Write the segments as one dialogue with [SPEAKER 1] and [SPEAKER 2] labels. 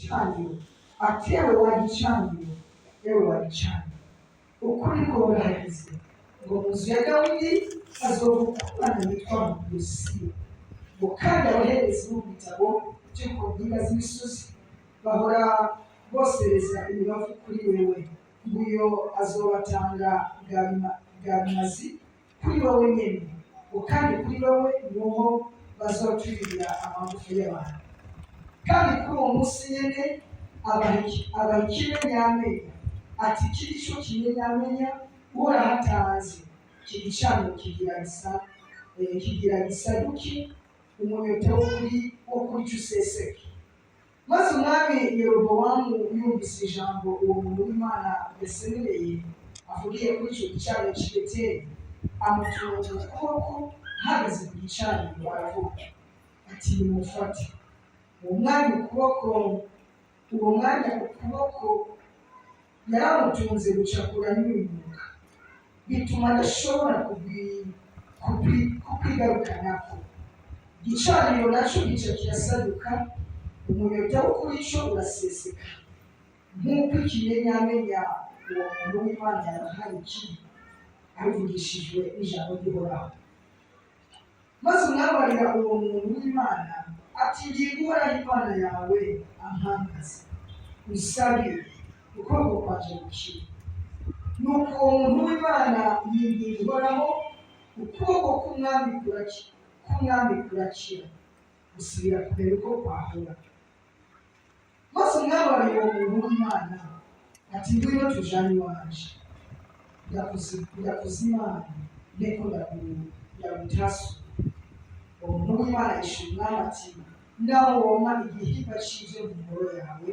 [SPEAKER 1] Gicaniro ati: "Ewe wa gicaniro, ewe wa gicaniro, ukuri ko burahagize ngo mu nzu ya Dawidi hazovuka umwana witwa Yosiya, ngo kandi abaherezi bo mu bitabo byo ku mpinga z'imisozi bahora bosereza imibavu kuri wewe, ngo uyo azobatanga bwa bimazi kuri wowe nyene, ngo kandi kuri wowe niho bazoturira amagufa y'abantu." Kandi kuri uwo munsi nyene abaha ikimenyamenya ati: "Iki nico kimenyamenya Uhoraho atanze: iki gicaniro kigira gisa kigira gisaduke, umunyota wo kuri cyo useseke." Maze umwami Yerobowamu yumvise ijambo uwo muntu w'Imana yasemereye avugiye kuri icyo gicaniro cy'i Beteli, amutunga ukuboko ahagaze ku gicaniro, aravuga ati: "Nimumufate." Uwo mwanya ukuboko yaramutunze guca kuranyunyuka, bituma adashobora kukwigarukanako. Igicaniro nacyo gica kirasaduka, umunyota wo kuri cyo uraseseka, nk'uko ikimenyamenya uwo muntu w'Imana yabahaye kiri, abivugishijwe n'ijambo ry'Uhoraho. Maze umwami arira uwo muntu w'Imana ati: "Ngiye Uhoraho Imana yawe ampangaze, usabire ukuboko kwanje gukira." Nuko uwo muntu w'Imana yinginga Uhoraho, ukuboko k'umwami kurakira, gusubira kumera uko kwahora. Maze umwami ararira uwo muntu w'Imana ati: "Ngwino tujane iwanje, ndakuza Imana nteko ndagutasu." Uwo muntu w'Imana yishura umwami ati: "Naho wompa igihimba c'ivyo mu ngoro yawe,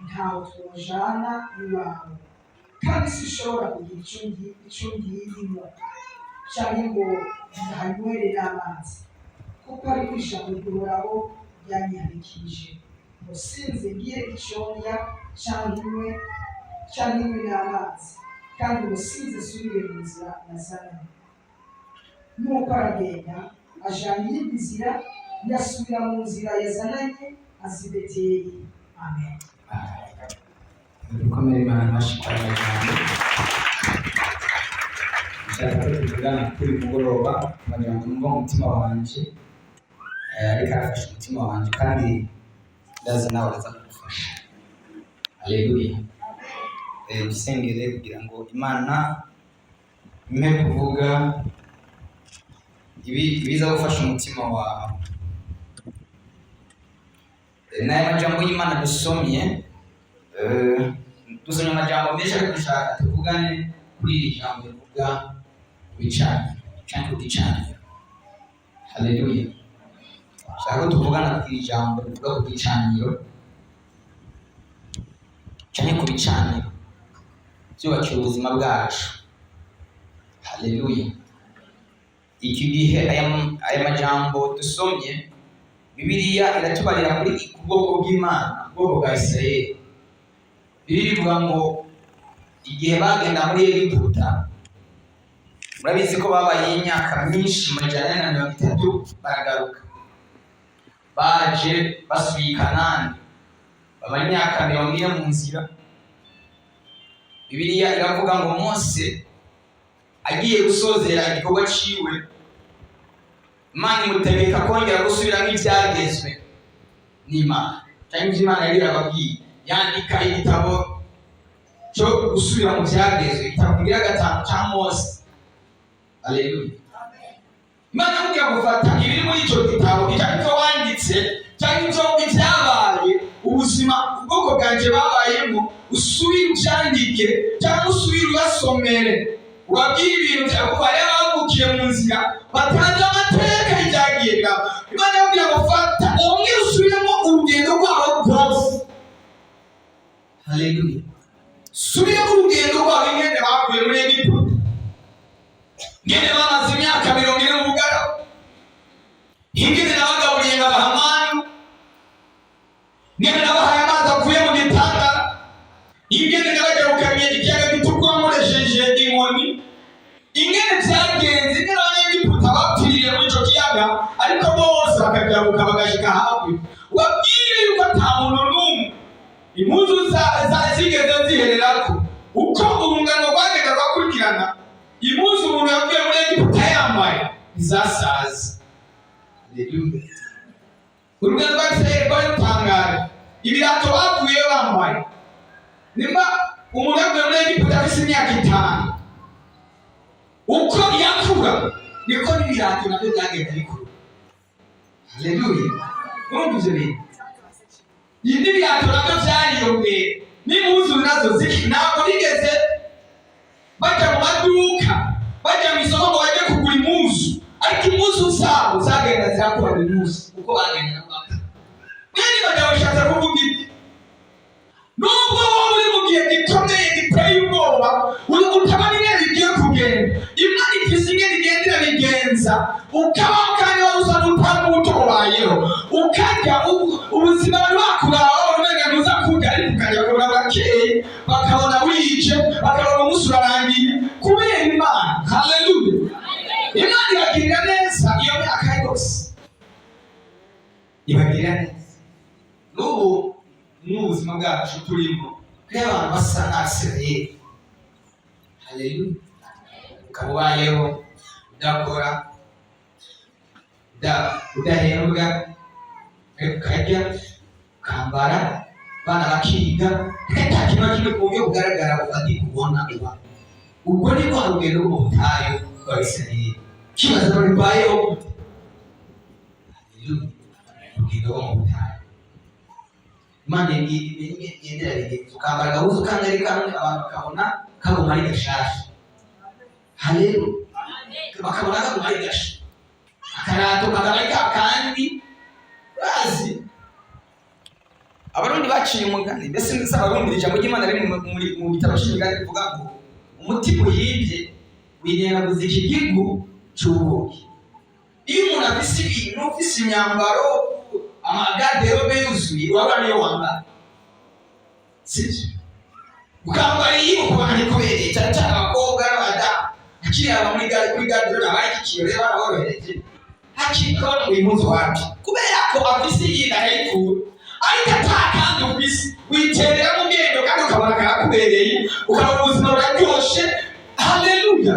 [SPEAKER 1] ntaho twojana iwawe, kandi sinshobora kugira ico ngiyemo canke ngo ndahanywere n'amazi, kuko ariko ijambo ry'Uhoraho ryanyihanikije ngo sinze ngire ico ndya canke nywe n'amazi, kandi ngo sinze nsubire mu nzira nazananye." Nuko aragenda ajana iyindi nzira, ntiyasubira mu nzira yazananye aza i Beteli. Amen.
[SPEAKER 2] Dukomere Imana amashyi kwa majambo. Nshaka ko tuvugana kuri uyu mugoroba amajambo numva mu mutima wanje, ariko arafasha umutima wanje, kandi ndazi nawe araza kugufasha. Haleluya! Dusengere kugira ngo Imana impe kuvuga ibi ibiza gufasha umutima wawe. N'aya majambo y'Imana dusomye, dusomye amajambo menshi, ariko dushaka tuvugane kuri iri jambo rivuga ku bicaniro canke ku gicaniro. Haleluya! Shaka ko tuvugana kuri iri jambo rivuga ku gicaniro canke ku bicaniro byubakiye ubuzima bwacu. Haleluya! Iki gihe aya majambo dusomye, Bibiliya iratubarira kuri ku bwoko bw'Imana, ubwoko bwa Isirayeli. Bibiliya ivuga ngo igihe bagenda muri Egiputa, murabizi ko babaye imyaka myinshi, 430, baragaruka, baje basubiye i Kanani, bamara imyaka 40 mu nzira. Bibiliya iravuga ngo Mose agiye gusozera igikorwa ciwe, Imana imutegeka kongera gusubiramo ibyagezwe n'Imana cyangwa ibyo Imana yari yarababwiye. Yandika igitabo cyo gusubira mu byagezwe, igitabo kigira gatanu cya Mose. Aleluya! Imana yamubwira gufata ibiri muri icyo gitabo, icyo aricyo wanditse cyangwa ibyo ibyabaye, ubuzima ubwoko bwanjye babayemo, usubire ubyandike cyangwa usubire ubasomere, ubabwire ibintu byawe, kuko hariho abavukiye mu nzira batazi amateka y'ibyagiye biraba. Imana yababwira ngo: "Fata umwe usubiremo urugendo rwabo rwose." Haleluya! Subiremo urugendo rwabo, ingene bavuye muri Egiputa, ingene bamaze imyaka 40 mu bugaragu, ingene nabagaburiye nkabaha manu, ingene nabahaye amazi avuye mu gitandara, ingene nabagarukanye ikiyaga gitukura nkoresheje inkoni, ingene byagenze, ingene Abanyegiputa bapfiriye muri ico kiyaga, ariko bose bakagaruka bagashika hakurya. Wabwire yuko ata muntu n'umwe Impuzu zigeze zihererako. Uko urungano rwagenda rwakurikirana, impuzu umuntu yavuye muri Egiputa yambaye ntizasaza. Haleluya! Urugendo rwa Isirayeli rwari rutangaje. Ibirato bavuye bambaye, nimba umuntu yavuye muri Egiputa afise imyaka 5, uko yakura niko n'ibirato nabyo byagenda bikura. Haleluya! Urumva ivyo bintu? N'ibirato nabyo vyariyongera, n'impuzu nazo ziki. Ntabwo bigeze bajya mu maduka, bajya mu isoko ngo bajye kugura impuzu, ariko impuzu zabo zagenda zirakura buri munsi uko bagenda nabo bakura. Mwene bagabo, bishatse kuvuga iki? Nubwo wowe uri mu gihe gikomeye giteye ubwoba, uri utabona ingene bigiye kugenda, Imana ifise ingene igenda irabigenza, ukabaho. Kandi waba usa n'utobayeho, ukarya ubuzima bari bakuraba babona umenga ntuza kurya, ariko ukarya bakabona burakeye, bakabona wije, bakabona umunsi urarangiye kubera Imana. Haleluya! Imana ibagirira neza iyo myaka yose, ibagirira neza. N'ubu n'ubuzima bwacu turimo, hariho abantu basa n'Abisirayeli. Haleluya! Ukaba ubayeho udakora, udahembwa, ariko ukarya, ukambara, abana bakiga, nta kintu na kimwe ku buryo bugaragara bufatika ubona uba. Ubwo ni rwa rugendo rwo mu butayu rw'Abisirayeli. Kibaza ngo bibayeho gute? Haleluya! Urugendo rwo mu butayu, Imana igendera bigenza, ukambara agahuzu kandi ari kamwe, abantu bakabona kaguma ari gashasha. Haleluya! Bakabona kaguma ari gasha, akarato kakaba ari ka kandi. Urazi Abarundi baciye umugani, mbese ndetse Abarundi, ijambo ry'Imana riri mu bitabo cy'imigani rivuga ngo umutima uhimbye wirengaguza ikigigu c'ubuki. Iyo umuntu afise ibintu, ufise imyambaro, amagarde-robe yuzuye, urabona niyo wambara, sibyo? Ukambara iyi ukubona ntikubereye, cyane cyane abakobwa n'abadamu. Akiraba muri gare, kuri garde-robe abaye ikiyo rero baraborohereje, hakikabona uyu munsi wapi, kubera ko afise iyi arayikura. Ariko ata kandi ufise, witerera mu gendo kandi ukabona karakubereye, ukabona ubuzima buraryoshe. Haleluya!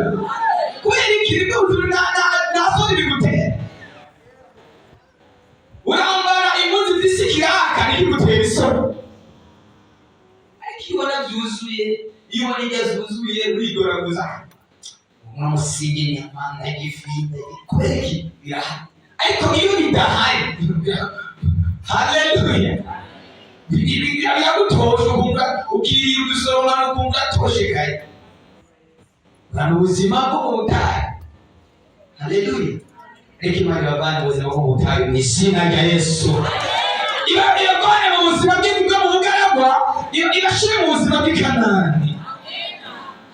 [SPEAKER 2] Kubera iki? Nibwo buzima, nta soni bigutera. Urambara impuzu ifise ikiraka, ntibigutera isoni. Ariko iyo ubona byuzuye, iyo ubona indya zuzuye, uridoraguza, unamusiga inyama, ndarya ifi, kubera iki? Birahari. Ariko iyo bidahari, haleluya, biragutosha, ukumva ukirira udusoromano, ukumva atoshekaye. Urana ubuzima bwo mu butayu. Haleluya! Reka Imana ibavane mu buzima bwo mu butayu mu izina rya Yesu. Ibavane mu buzima bwo mu bugaragwa, ibashyire mu buzima bw'i Kanani.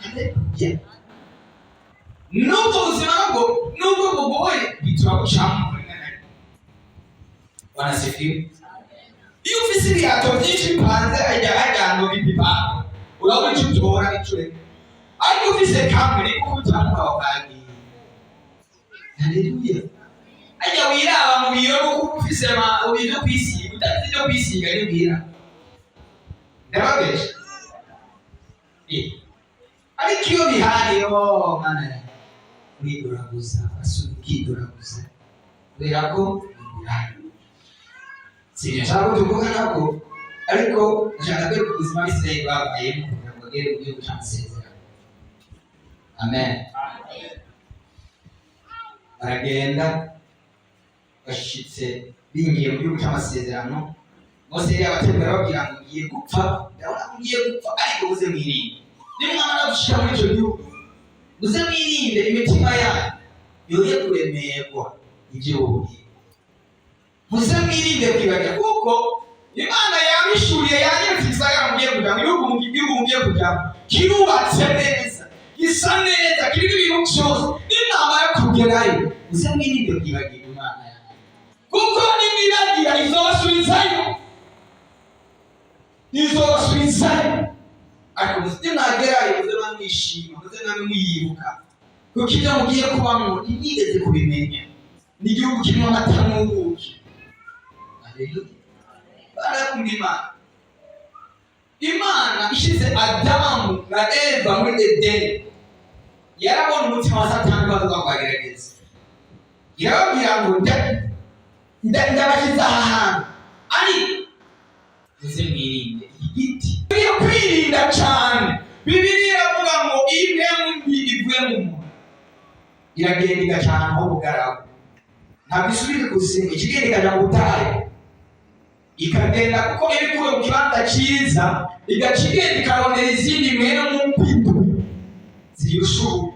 [SPEAKER 2] Haleluya! N'ubwo buzima nabwo, nubwo bugoye, bituma bucamo rimwe na rimwe. Bwana asifiwe! Iyo ufise ibirato byinshi bipanze hajya hajya ngo bipanga, urabona icyo utora n'icyo ureka. Ariko ufise kamwe, niko kubitamo ukaba kagiye. Haleluya! Ajya wiraba mu biyo, kuko ufise ibyo kwisiga, udafite ibyo kwisiga nibwira ndababesha. Ariko iyo bihari, oh Mana yanjye, uridoraguza, urasubira ukidoraguza kubera ko bihari. Sibyo nshaka ko tuvuga nako, ariko ndashaka kwereka ubuzima Abisirayeli babayemo kugira ngo bagere mu gihugu cy'amasezerano. Amen. Baragenda, bashitse, binjiye mu gihugu cy'amasezerano. Mose yari yabategura, ababwira ngo ngiye gupfa, ndabona ko ngiye gupfa, ariko muze mwirinde. Nimwamara gushika muri icyo gihugu, muze mwirinde, imitima yanyu yoye kuremerwa iby'ubugingo. Muze mwirinde kwibagira, kuko Imana yabishuriye, yanyeretse igisagara mugiye kujyamo, igihugu mugiye kujyamo kirubatse neza, gisa neza, kirimo ibintu byose. Nimwamara kugerayo, muze mwirinde kwibagira Imana yanyu, kuko nimwibagira izobasubizayo, izobasubizayo. Ariko nimwagerayo, muze mwamwishima, muze mwame muyibuka, kuko ibyo mugiye kubamo ntimwigeze kubimenya. Ni igihugu kirimo amata n'ubuki. Haleluya! Barakunda Imana. Ishize Adamu na Eva muri Edeni, yarabona umutima wa Satani baza kubagerageza, irababwira ngo ndabashyize aha hantu, ariko muze mwirinde iki giti. Ukwiye kwirinda cyane. Bibiliya iravuga ngo iyo impwemu mbi ivuye mu muntu, iragenda igaca ahantu h'ubugaragu, ntabwo isubira ikuzimu, ikigenda ikajya mu butayu, ikagenda kuko iba ikuwe mu kibanza cyiza, igaca igenda ikarondera izindi mpwemu mbi zirusha ubu,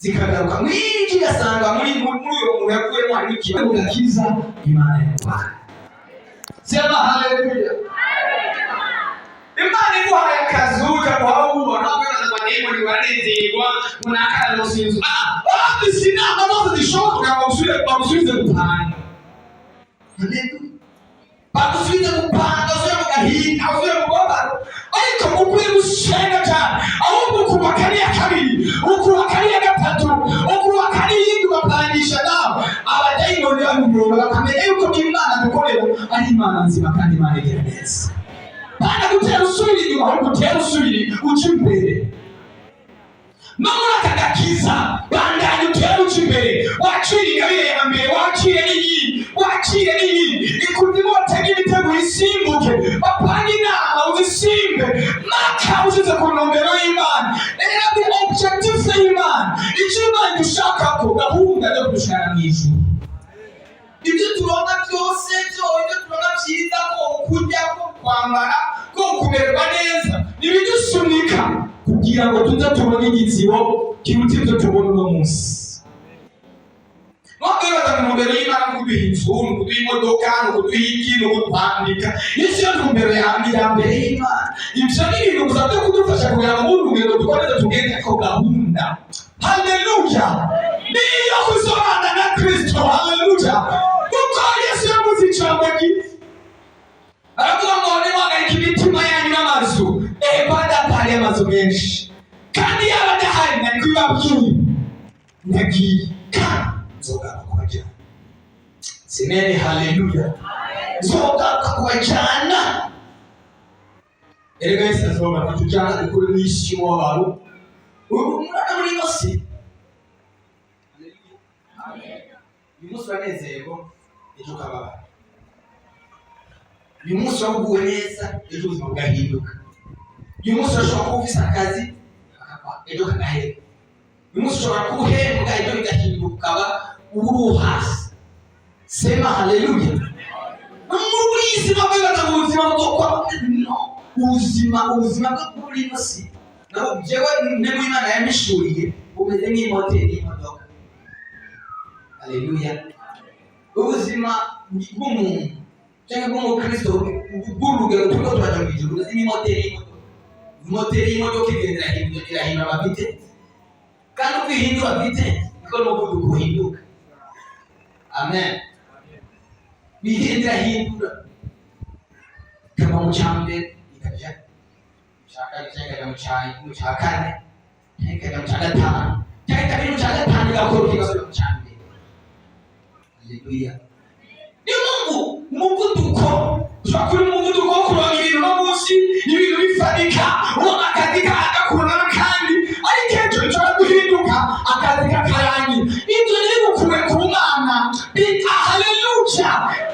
[SPEAKER 2] zikagaruka mwinshi, igasanga muri uyo muntu yakuyemo harimo ikibazo. Gakiza Imana yaguhaye, sema haleluya. Imana iguhaye akazi, ukaguha ubona kwibaza ngo ndemoni baranezerwa ngo nakararonse inzu. Ah, bafise inama zose zishoboka kugira ngo bagusubize gupanga. Haleluya. Bagusubize gupanga, usubire mu gahinda, usubire mu mubabaro. Ariko ukwiye gusenga cyane, ahubwo ukubaka n'iya kabiri, ukubaka n'iya gatatu, ukubaka n'iyindi, ugapangisha nawe abadayimoni babibona, bakamenya yuko Imana dukorera ari Imana nzima kandi Imana igira neza. Bana gutera usubira inyuma, ahubwo utera usubira uca imbere. No muri aka gakiza, bandanya utera uca imbere. Wakira ingabire ya mbere, wakire n'iyindi, wakire n'iyindi. Ikuzimu batega imitego, uyisimbuke. Bapanga inama, uzisimbe maka uzize ku ntumbero y'Imana. Rero ni objectif y'Imana, icyo Imana idushakako, gahunda yo kudushaka mu ijuru. Ibyo turonka byose byo, ibyo turonka byiza, ko kurya, ko kwambara, ko kumererwa neza, nibidusunika kugira ngo tuze tubone igitsibo kiruta ibyo tubona uno munsi. Ntabwo mu ntumbero y'Imana kuduha inzu, ni ukuduha imodoka, ni ukuduha iki, ni ukutwambika. Isi yo ntumbero ya mbere y'Imana, ibyo ni ibintu gusa byo kudufasha kugira ngo muri urugendo dukomeze tugende. Ko gahunda, haleluya, niyo kuzobana na Kristo. Haleluya! Kuko Yesu yavuze ijambo ryiza, aravuga ngo nimuhagarike imitima yanyu n'amazu. Eva adahari amazu menshi, kandi yaba adahari nari kubibabwira. Ndagiye kandi nzogaruka kubajyana. Semeni haleluya! Nzogaruka kubajyana. Erega Yesu azogaruka tujyana dukure mu isi y'umubabaro. Ubu murana muri ino si. Uyu munsi uranezerwa, ejo ukababara. Uyu munsi waguwe neza, ejo ubuzima bugahinduka. Uyu munsi urashobora kuba ufise akazi, ejo kagahera. Uyu munsi ushobora kuba uhembwa, ejo bigahinduka ukaba uri hasi. Sema haleluya! Muri iyi si bavuga ngo ubuzima bwo no ubuzima bwo kuri ino si nabo, jewe ntego Imana yamishuriye, bumeze nk'imoteri y'imodoka. Haleluya! Ubuzima bw'umuntu cyangwa bw'umukristo bw'urugero turiko turaja mu ijuru bumeze nk'imoteri y'imodoka. Imoteri y'imodoka igenda irahindura, irahindura ama vitesse, kandi uko ihindura vitesse niko n'umuvuduko uhinduka. Amen. Bigenda irahindura, ikava mu cya mbere ikaja mu cya kabiri, cyangwa ikajya mu cya kane, cyangwa ikajya mu cya gatanu, cyangwa ikajya mu cya gatanu, igakoroka igasubira mu cya mbere. Haleluya! Niyo mpamvu umuvuduko ushobora kuba umuvuduko wo kuronka ibintu no munsi, ibintu bifatika, ubona akazi kagakura n'akandi, ariko ejo bishobora guhinduka, akazi kakarangira. Ibyo ntibigukure ku Mana. Bita haleluya!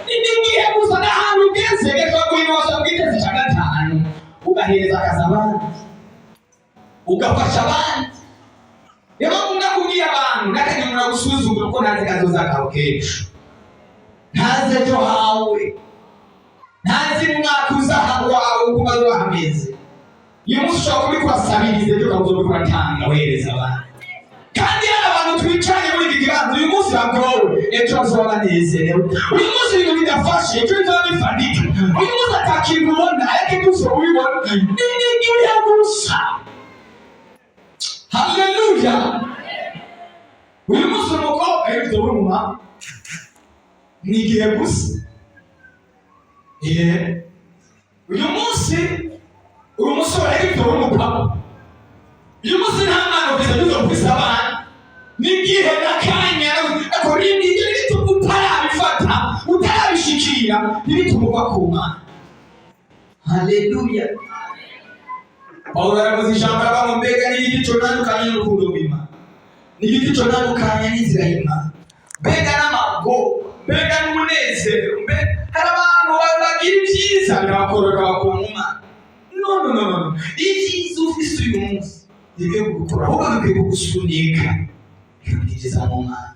[SPEAKER 2] Ni igihe gusa n'ahantu ugeze gashobora guhinduka, ushobora kwiteza icya gatanu, ugahereza akazi abandi, ugafasha abandi. Niyo mpamvu ndakubwiye, abantu n'akagira umuntu agusuzugura, kuko ntazi kazoza kawe k'ejo, ntazi ejo hawe, ntazi mu mwaka uza wawe uko bazoba hameze. Uyu munsi ushobora kubikora sabiriza, ejo ukaba uzobikora tanga, wehereza abantu. Kandi hari abantu twicaranye muri iki kibanza uyu munsi bagowe, ejo bazoba banezerewe. Uyu munsi ibintu bidafashe, ejo bizoba bifatika. Uyu munsi atakintu ubona, ariko ejo uzoba ubibona. Ni igihe gusa. Haleluya! Uyu munsi umukobwa, ejo uzoba uri umumama. Ni igihe gusa. Uyu munsi uri umusore, ariko uzoba uri umupapa. Uyu munsi nta mwana ufise, ejo uzoba ufise abana. Ni igihe n'akanya, ariko rindi ibyo ntibitume utarabifata, utarabishikira, ntibitume uva ku Mana. Haleluya! Pawulo yaravuze ijambo aravuga ngo mbega n'igiki contandukanya n'urukundo rw'Imana, n'igiki contandukanya n'inzira y'Imana, mbega n'amago, mbega n'umunezero, mbega hari abantu bagira ibyiza birabakorora bakura mu Mana. No, no, no, no, no. Ibyiza ufise uyu munsi ntibikwiye kugukura, ahubwo bikwiye kugusunika bikakwinjiza mu Mana.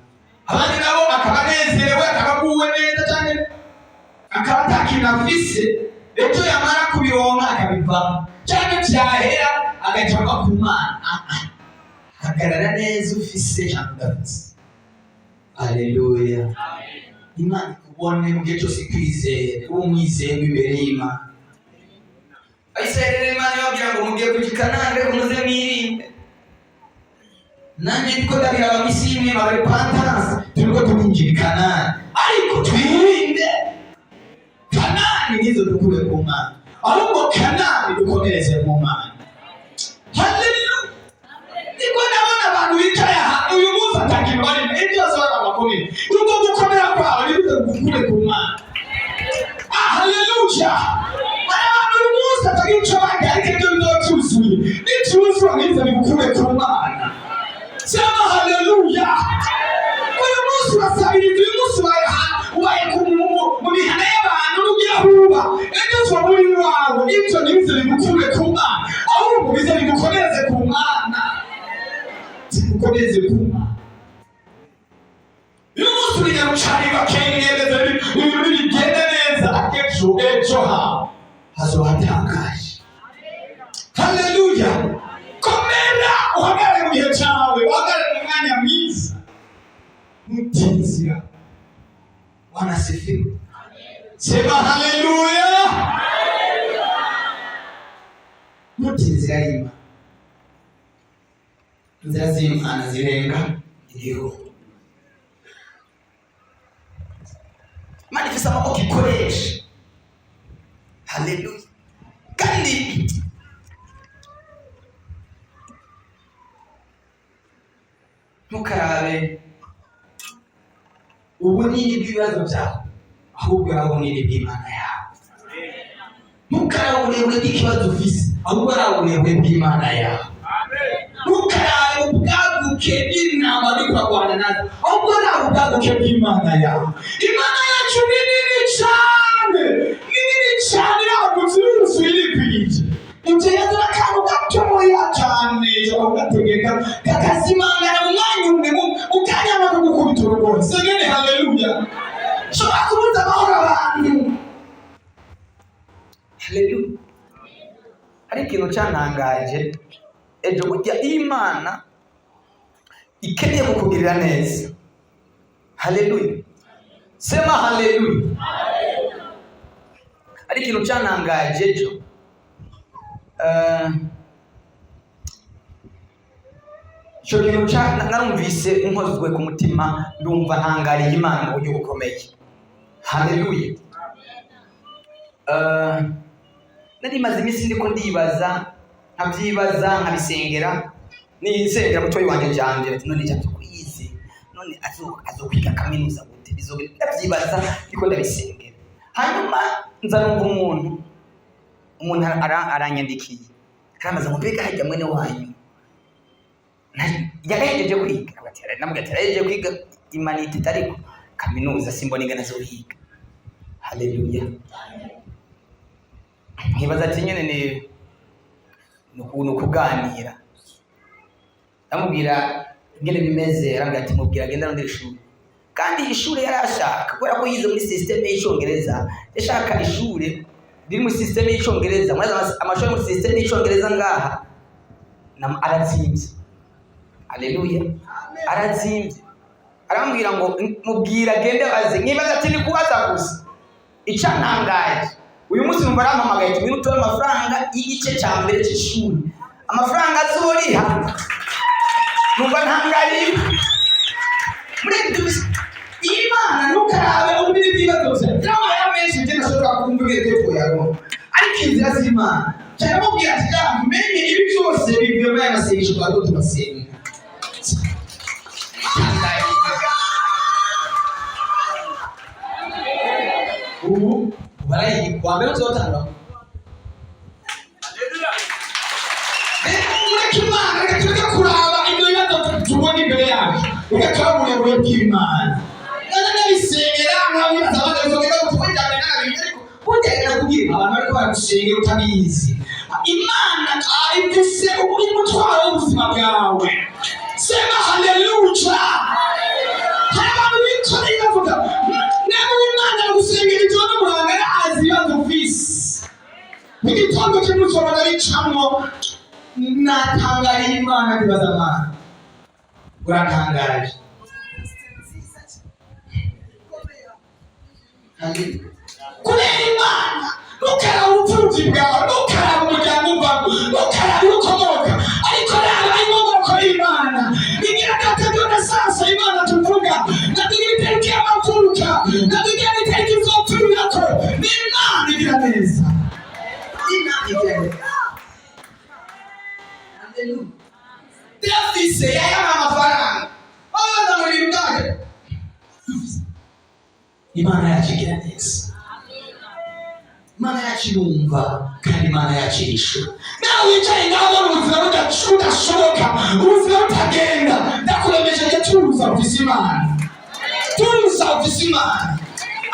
[SPEAKER 2] Abandi nabo akaba anezerewe, akaba aguwe neza cyane, akaba ata kintu afise, ejo yamara kubironka akabivamo, cyangwa byahera agaca ava ku Mana. Ah, ah. Hagarara neza ufise cyangwa udafise. Aleluya! Imana ikubone mu gihe cyose, ikwizere, ube umwizerwa imbere y'Imana. Abisirayeli rero Imana ibabwira ngo mugiye kujya i Kanani, reka muze mwirinde. Nanjye ndiko ndabiraba mu isi y'imwe ba repentance, turiko turinjira i Kanani, ariko twirinde. Kanani nizo dukure ku Mana, ahubwo Kanani dukomereze mu Mana. Haleluya! Niko ndabona abantu bicaye aha uyu munsi atakintu barimo, ibyo byose bari abakomeye. Ubwo gukomera kwawe nibyo gukure ku Mana. Ah, haleluya! Hari abantu uyu munsi atagira ico bagira, ariko ibyo bizoba byuzuye, nibyuzura nizo bigukure ku Mana. Sema haleluya! Uyu munsi urasabiriza, uyu munsi ubaye ubaye mu mihana y'abantu, n'ugira huba ejo uzoba uri iwawe. Ibyo ntibize bigukure ku Mana, ahubwo bize bigukomereze ku Mana, bigukomereze ku Mana. Uyu munsi uri nyarucari bakengereza, ibintu ntibigenda neza, ejo ejo hawe hazoba hatangaje. Haleluya! Komera, uhagarare mu gihe cyawe, uhagarare mu mwanya mwiza, ntutinzira. Bwana asifiwe! Sema haleluya! Ntutinzira y'Imana. Inzira z'Imana zirenga igihumbi. Imana ifise amaboko ikoresha. Haleluya! Kandi ntukarabe ubunini bw'ibibazo byawe, ahubwo uraba ubunini bw'Imana yawe. Ntukarabe uburebure bw'ikibazo ufise, ahubwo uraba uburebure bw'Imana yawe. Ntukarabe ubwaguke bw'intama uriko urarwana nazo, ahubwo uraba ubwaguke bw'Imana yawe. Imana yacu ni nini cyane, ni nini cyane, iragutse, iruzuye, irikwije. Ibyo yazana akantu gatoya cyane, ishobora kugategeka kakazimangana mu mwanya umwe, mu kanya nko gukubita urugohe. Sengene haleluya! Ishobora kubuza amahoro abantu. Haleluya! Hari ikintu cyantangaje ejo. Burya Imana ikeneye kukugirira neza. Haleluya! Sema haleluya! Hari ikintu cyantangaje ejo. Icyo kintu narumvise nkozwe ku mutima, ndumva ntangariye Imana mu buryo bukomeye. Haleluya! Nari maze iminsi ndiko ndibaza, nkabyibaza, nkabisengera, nisengera mutoyi wanjye janje, ati none janje ko yize, none azokwiga kaminuza gute, bizobe? Ndabyibaza, ndiko ndabisengera, hanyuma nza numva umuntu aranyandikiye, arambaza ngo mbega hajya mwene wanyu yarahejeje kwiga? Ati, namubwira ati yarahejeje kwiga humanités, ariko kaminuza simbona ingene azoyiga. Haleluya! Nkibaza ati nyene ni ukuganira, ndamubwira ingene bimeze, arambwira ati mubwira agenda arondera ishuri. Kandi ishuri yari ashaka, kubera ko yize muri système y'Icongereza, yashaka ishuri riri muri système y'Icongereza. Murazi amashuri muri système y'Icongereza ngaha arazimvye. Haleluya! Arazimvye. Arambwira ngo mubwira agende abaze. Nkibaza ati ni kubaza gusa. Icantangaje, uyu munsi numva arampamagaye ati ngwino utore amafaranga y'igice cya mbere cy'ishuri, amafaranga azoriha. Numva ntangariye muri ibyo. Imana, ntukarabe ubunini bw'ibibazo byawe cyangwa aya menshi ibyo ntashobora kumva ubwenge twoyaronka, ariko inzira z'Imana cyane. Mubwira ati ya menye ibi byose bivuye muri aya masengesho twari turasenga. Ubu barayi wa mbere uzotanga. Mureke Imana, reka tureke kuraba ibyo bibazo tubona imbere yacu, reka turabe uburebure bw'Imana. None ndabisengera nkabibaza abandi bizogenda gute? Burya mbere narabimenye, ariko burya nakubwira abantu bariko baragusengera utabizi. Imana ifise umutwaro w'ubuzima bwawe. Sema haleluya. Hari abantu bikoreye bavuga nawe Imana aragusengera ijoro n'umuranga, arazi ibibazo ufise. Mu gitondo kimwe uzobona bicamwo. Natangariye Imana, ndibaza: Mana, uratangaje.
[SPEAKER 1] Nziza cyane ikomeye.
[SPEAKER 2] Kubera Imana, ntukaraba ubutunzi bwawe, ntukaraba umuryango uvamo, ntukaraba iyo ukomoka, ariko raba inkomoko y'Imana. Igira gatatu na sasa Imana tuvuga natugira itariki y'amavuka, natugira itariki izopfurirako. Ni Imana igira neza, Imana igira neza.
[SPEAKER 1] Haleluya.
[SPEAKER 2] Dafise yayama amafaranga babaza mu bintu byaje. Imana yacu igira neza, Imana yacu irumva, kandi Imana yacu irishura. Nawe wicaye ngaho ubona ubuzima budashoboka, ubuzima butagenda, ndakuremesheje: tuza, ufise Imana. Tuza, ufise Imana.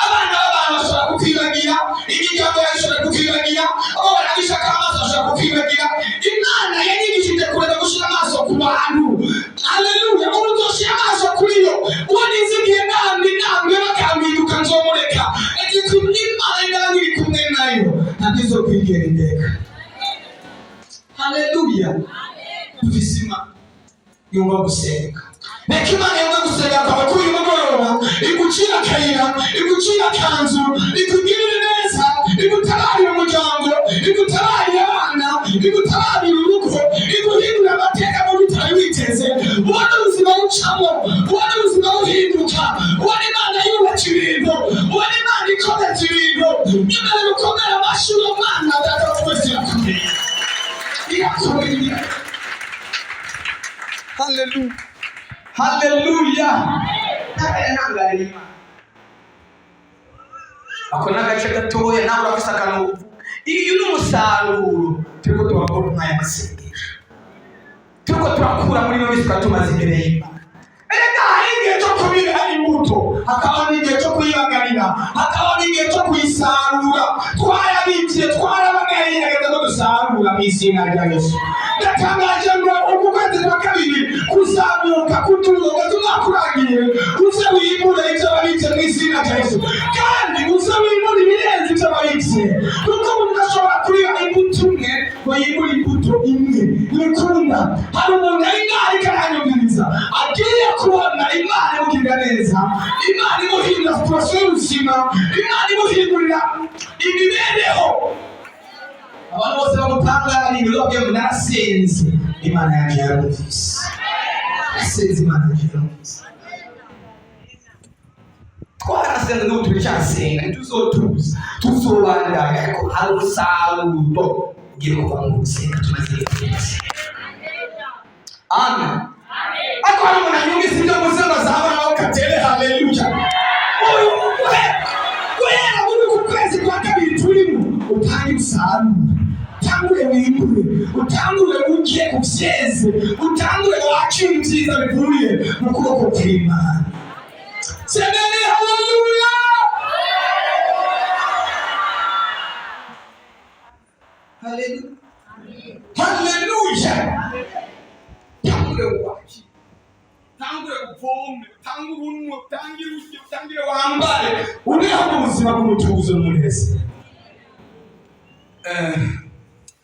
[SPEAKER 2] Abana b'abantu bashobora kukwibagira, imiryango yawe ishobora kukwibagira, abo barabishaka amaso bashobora kukwibagira. Imana yanyigishije kureka gushira amaso ku bantu. Haleluya. Ubu uzoshira amaso kuri yo uwo nizigiye, namwe namwe bakampinduka nzomureka. Ariko Imana nawe iri kumwe nayo, ntabwo izokwigera indeka. Haleluya. Dufise Imana yumva gusenga. Reka Imana yumva gusenga kwawe kuri uyu mugoroba, igucira akayira, igucira akanzu, ikugirire neza, igutabarire umuryango, igutabarire abana, igutabarire urugo, iguhindure amateka mu bitari witeze. Ubone ubuzima bucamo, ubone ubuzima buhinduka, ubone Imana yubaka ibintu, ubone Imana ikomeza ibintu. Nyuma yo gukomera amashyi uwo mwana, Data wa twese irakomeye, irakomeye. Haleluya, haleluya. Ntangarira Imana. Ako ni agace gatoya, nawe urafise akantu uvuga. Iyo ni umusaruro turiko turakora muri aya masengesho, turiko turakura muri ino minsi tukaba tumaze imbere y'Imana. Erega hari igihe cyo kubira imbuto, hakaba n'igihe cyo kuyibagarira, hakaba n'igihe cyo kuyisarura. Twarabibye, twarabagaye, hageze ko dusarura mu izina rya Yesu. Ndatangaje ngo uku kwezi kwa kabiri kuzamuka kuturoga, umwaka urangiye uze wimure ibyo wabitse mu izina rya Yesu, kandi uze wimure ibirenze ibyo wabitse, kuko umuntu ashobora kurira imbuto imwe ngo yimure imbuto imwe ntibikunda. Hari umuntu ari ngaho ariko aranyumviriza, agiye kubona Imana imugirira neza, Imana imuhindura situation y'ubuzima, Imana imuhindurira imibereho. Abantu bose bamutangarira, babwiye ngo narasenze, Imana yanjye yarumvise. Narasenze, Imana yanjye yarumvise. Twarasenze, n'ubu turacyasenga, ntituzotuza, tuzobandanya, ariko hari umusaruro ugiye kuva mu gusenga tumaze iminsi. Amen. Ariko hari umuntu anyumvise ibyo mvuze ngo azabona amaboko atere haleluya. Uyu guhera muri uku kwezi kwa kabiri turimo, utange usarure, utangure wimbure, utangure urye uvyeze, utangure wakire ibyiza bivuye mu kuboko kw'Imana. Semeni haleluya. Haleluya, haleluya. Tangure wakire, tangure uvome, utangure unywe, utangire urye, utangire wambare, ubeho mu buzima bw'umutuzo n'umunezero.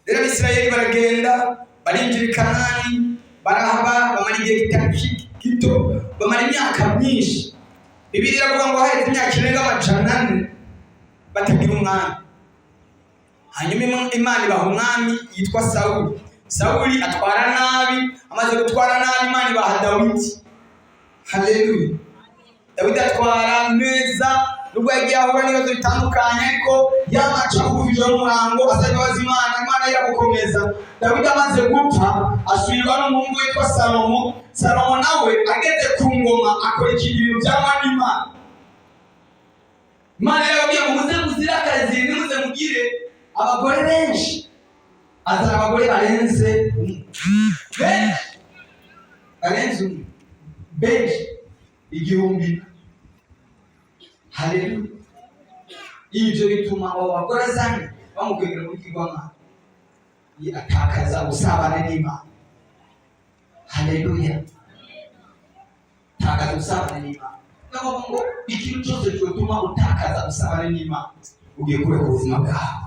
[SPEAKER 2] Rero Abisirayeli baragenda, barinjira i Kanani, barahaba, bamara igihe kitari gito, bamara imyaka myinshi. Bibiliya iravuga ngo haheze imyaka irenga 400 batagira umwami. Hanyuma Imana ibaha umwami yitwa Sawuli. Sawuli atwara nabi. Amaze gutwara nabi, Imana ibaha Dawidi. Haleluya. Dawidi atwara neza, nubwo yagiye ahura n'ibibazo bitandukanye, ariko yamaca bugufi ijoro n'umurango asaba imbabazi Imana, Imana iragukomeza. Dawidi amaze gupfa, asubirwa n'umuhungu witwa Salomo. Salomo nawe ageze ku ngoma akora ikindi bintu byangwa n'Imana. Imana yarababwiye ngo muze muzire akazi, ntimuze mugire abagore benshi. Azana abagore barenze umwe, benshi barenze umwe, benshi 1000. Haleluya! Ibyo bituma abo bagore azanye bamukwegera muri kigwamana, atakaza ubusabane n'Imana. Haleluya! Takaza ubusabane n'Imana. Naho ngo ikintu cyose cyotuma utakaza ubusabane n'Imana, ugiye kureka ubuzima bwawe.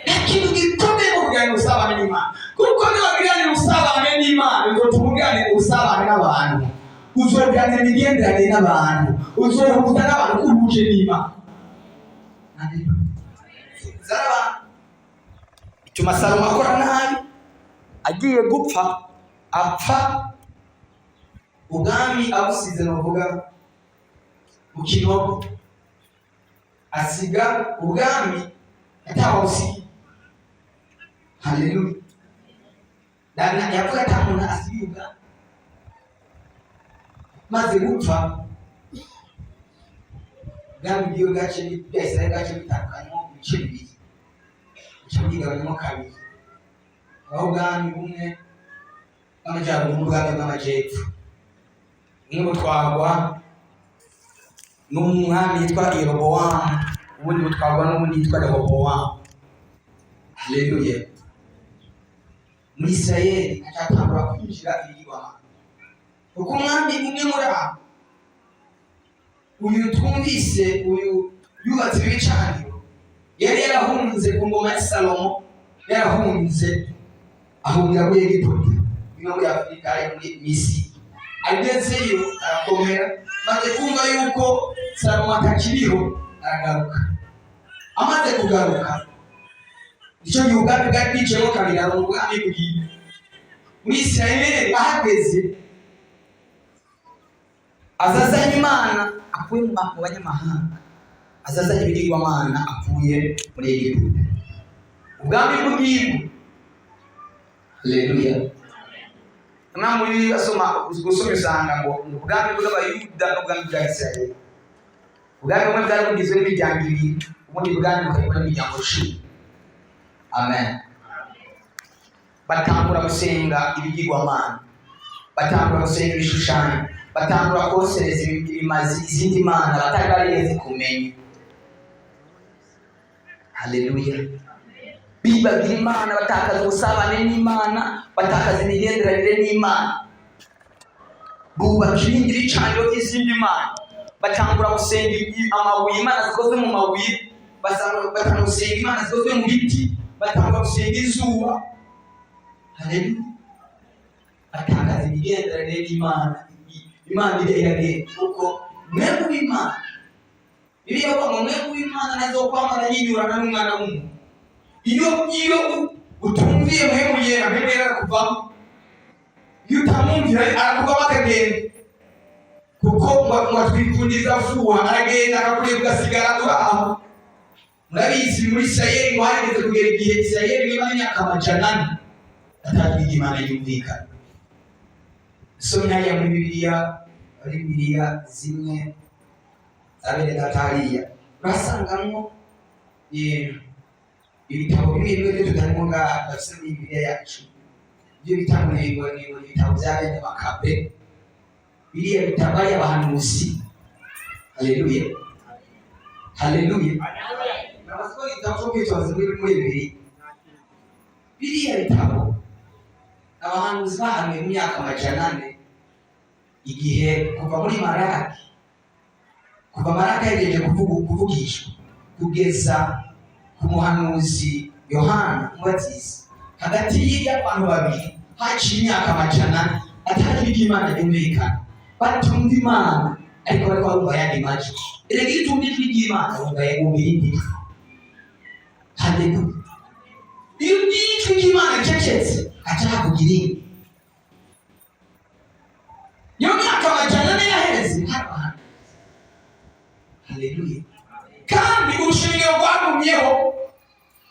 [SPEAKER 2] Nta kintu gikomeye mu kugirana ubusabane n'Imana, kuko niwagirana ubusabane n'Imana, uzotuma ugirana ubusabane n'abantu, uzogirana imigenderanire n'abantu, uzohuza n'abantu ko uhuje n'Imana. Zarabantu bituma Salomo akora nabi. Agiye gupfa, apfa ubwami abusize, novuga mu kinogo, asiga ubwami atawusiga. Haleluya! Yavuga ata muntu asiga ubwami. Maze gupfa, ubwami bwiwe bwace bwa Israeli bwace bitandukanyemo ibice bibiri, bica bwigabanyamo kabiri, aho ubwami bumwe bw'amajyaruguru n'ubwami bw'amajyepfo. Bumwe butwarwa n'umwami yitwa Yerobowamu, ubundi butwarwa n'ubundi yitwa Rehobowamu. Haleluya! Muri Isirayeli hacatangura kwinjira ibigirwamana, kuko umwami umwe muri abo, uyu twumvise, uyu yubatse ibicaniro, yari yarahunze ku ngoma ya Salomo, yarahunze ahungira muri Egiputa no muri Afurika, ari muri Misiri. Agezeyo arakomera. Maze kumva yuko Salomo atakiriho, aragaruka. Amaze kugaruka, icyo gihe ubwami bwari bwicayemo kabiri, hari ubwami bwiwe muri Isirayeli. Ahageze, azazanye imana akuye mu banyamahanga, azazanye ibigirwamana akuye muri Egiputa, ubwami bw'iwe. Haleluya! Namwe muri basoma, gusoma usanga ngo ubwami bw'Abayuda n'ubwami bwa Isirayeli, ubwami bumwe bwari bugizwe n'imiryango ibiri, ubundi bwami bukagizwe n'imiryango 10. Amen. Batangura gusenga ibigirwamana, batangura gusenga ibishushanyo, batangura kosereza ibimazi izindi mana batari barigeze kumenya. Haleluya! Bibagira Imana, batakaza ubusabane n'Imana, batakaza imigenderanire n'Imana, bubaka ibindi bicaniro by'izindi mana, batangura gusenga amabuye, imana zikozwe mu mabuye, batangura gusenga imana zikozwe mu biti, batangura gusenga izuba. Haleluya! Batakaza imigenderanire n'Imana. Imana iragenda, kuko mwebwe w'Imana, Bibiliya ivuga ngo mwebwe w'Imana ntazokwamara yinyurana n'umwana w'umuntu. Iyo utumviye Mpwemu Yera, Mpwemu Yera arakuvamo. Iyo utamwumvira, arakuvamo akagenda, kuko ngo atwikundiza fuha, aragenda akakureba ugasigara uri aho. Murabizi, muri Isirayeli ngo harigeze kugera igihe Isirayeli niba imyaka 400 atatwiga Imana yumvikana. Somye hariya muri Bibiliya, muri Bibiliya zimwe za bene data hariya, urasangamwo ibitabo bimwe bimwe byo tutarimo ngaha bafise muri Bibiliya yacu, ibyo bita ngo ni ibitabo bya bene Makabe. Biriya bitabo ari abahanuzi. Haleluya, haleluya! Murabazi ko igitabo cy'ubwitonzi muri bibiri, biriya bitabo abahanuzi bahanuye mu myaka 400, igihe kuva muri Maraki, kuva Maraki yagejeje kuvugishwa kugeza ku muhanuzi Yohana Umubatizi, hagati y'abantu babiri haciye imyaka 400 atari iby'Imana byumvikana, batumva Imana, ariko bariko barumva ayandi majwi. Erega iyo utumva ijwi ry'Imana, wumva irindi jwi. Haleluya! Iyo ijwi ry'Imana ricecetse, haca havuga irindi. Iyo myaka 400 yaheze hari abahanuzi. Haleluya! Kandi urushengero rwagumyeho,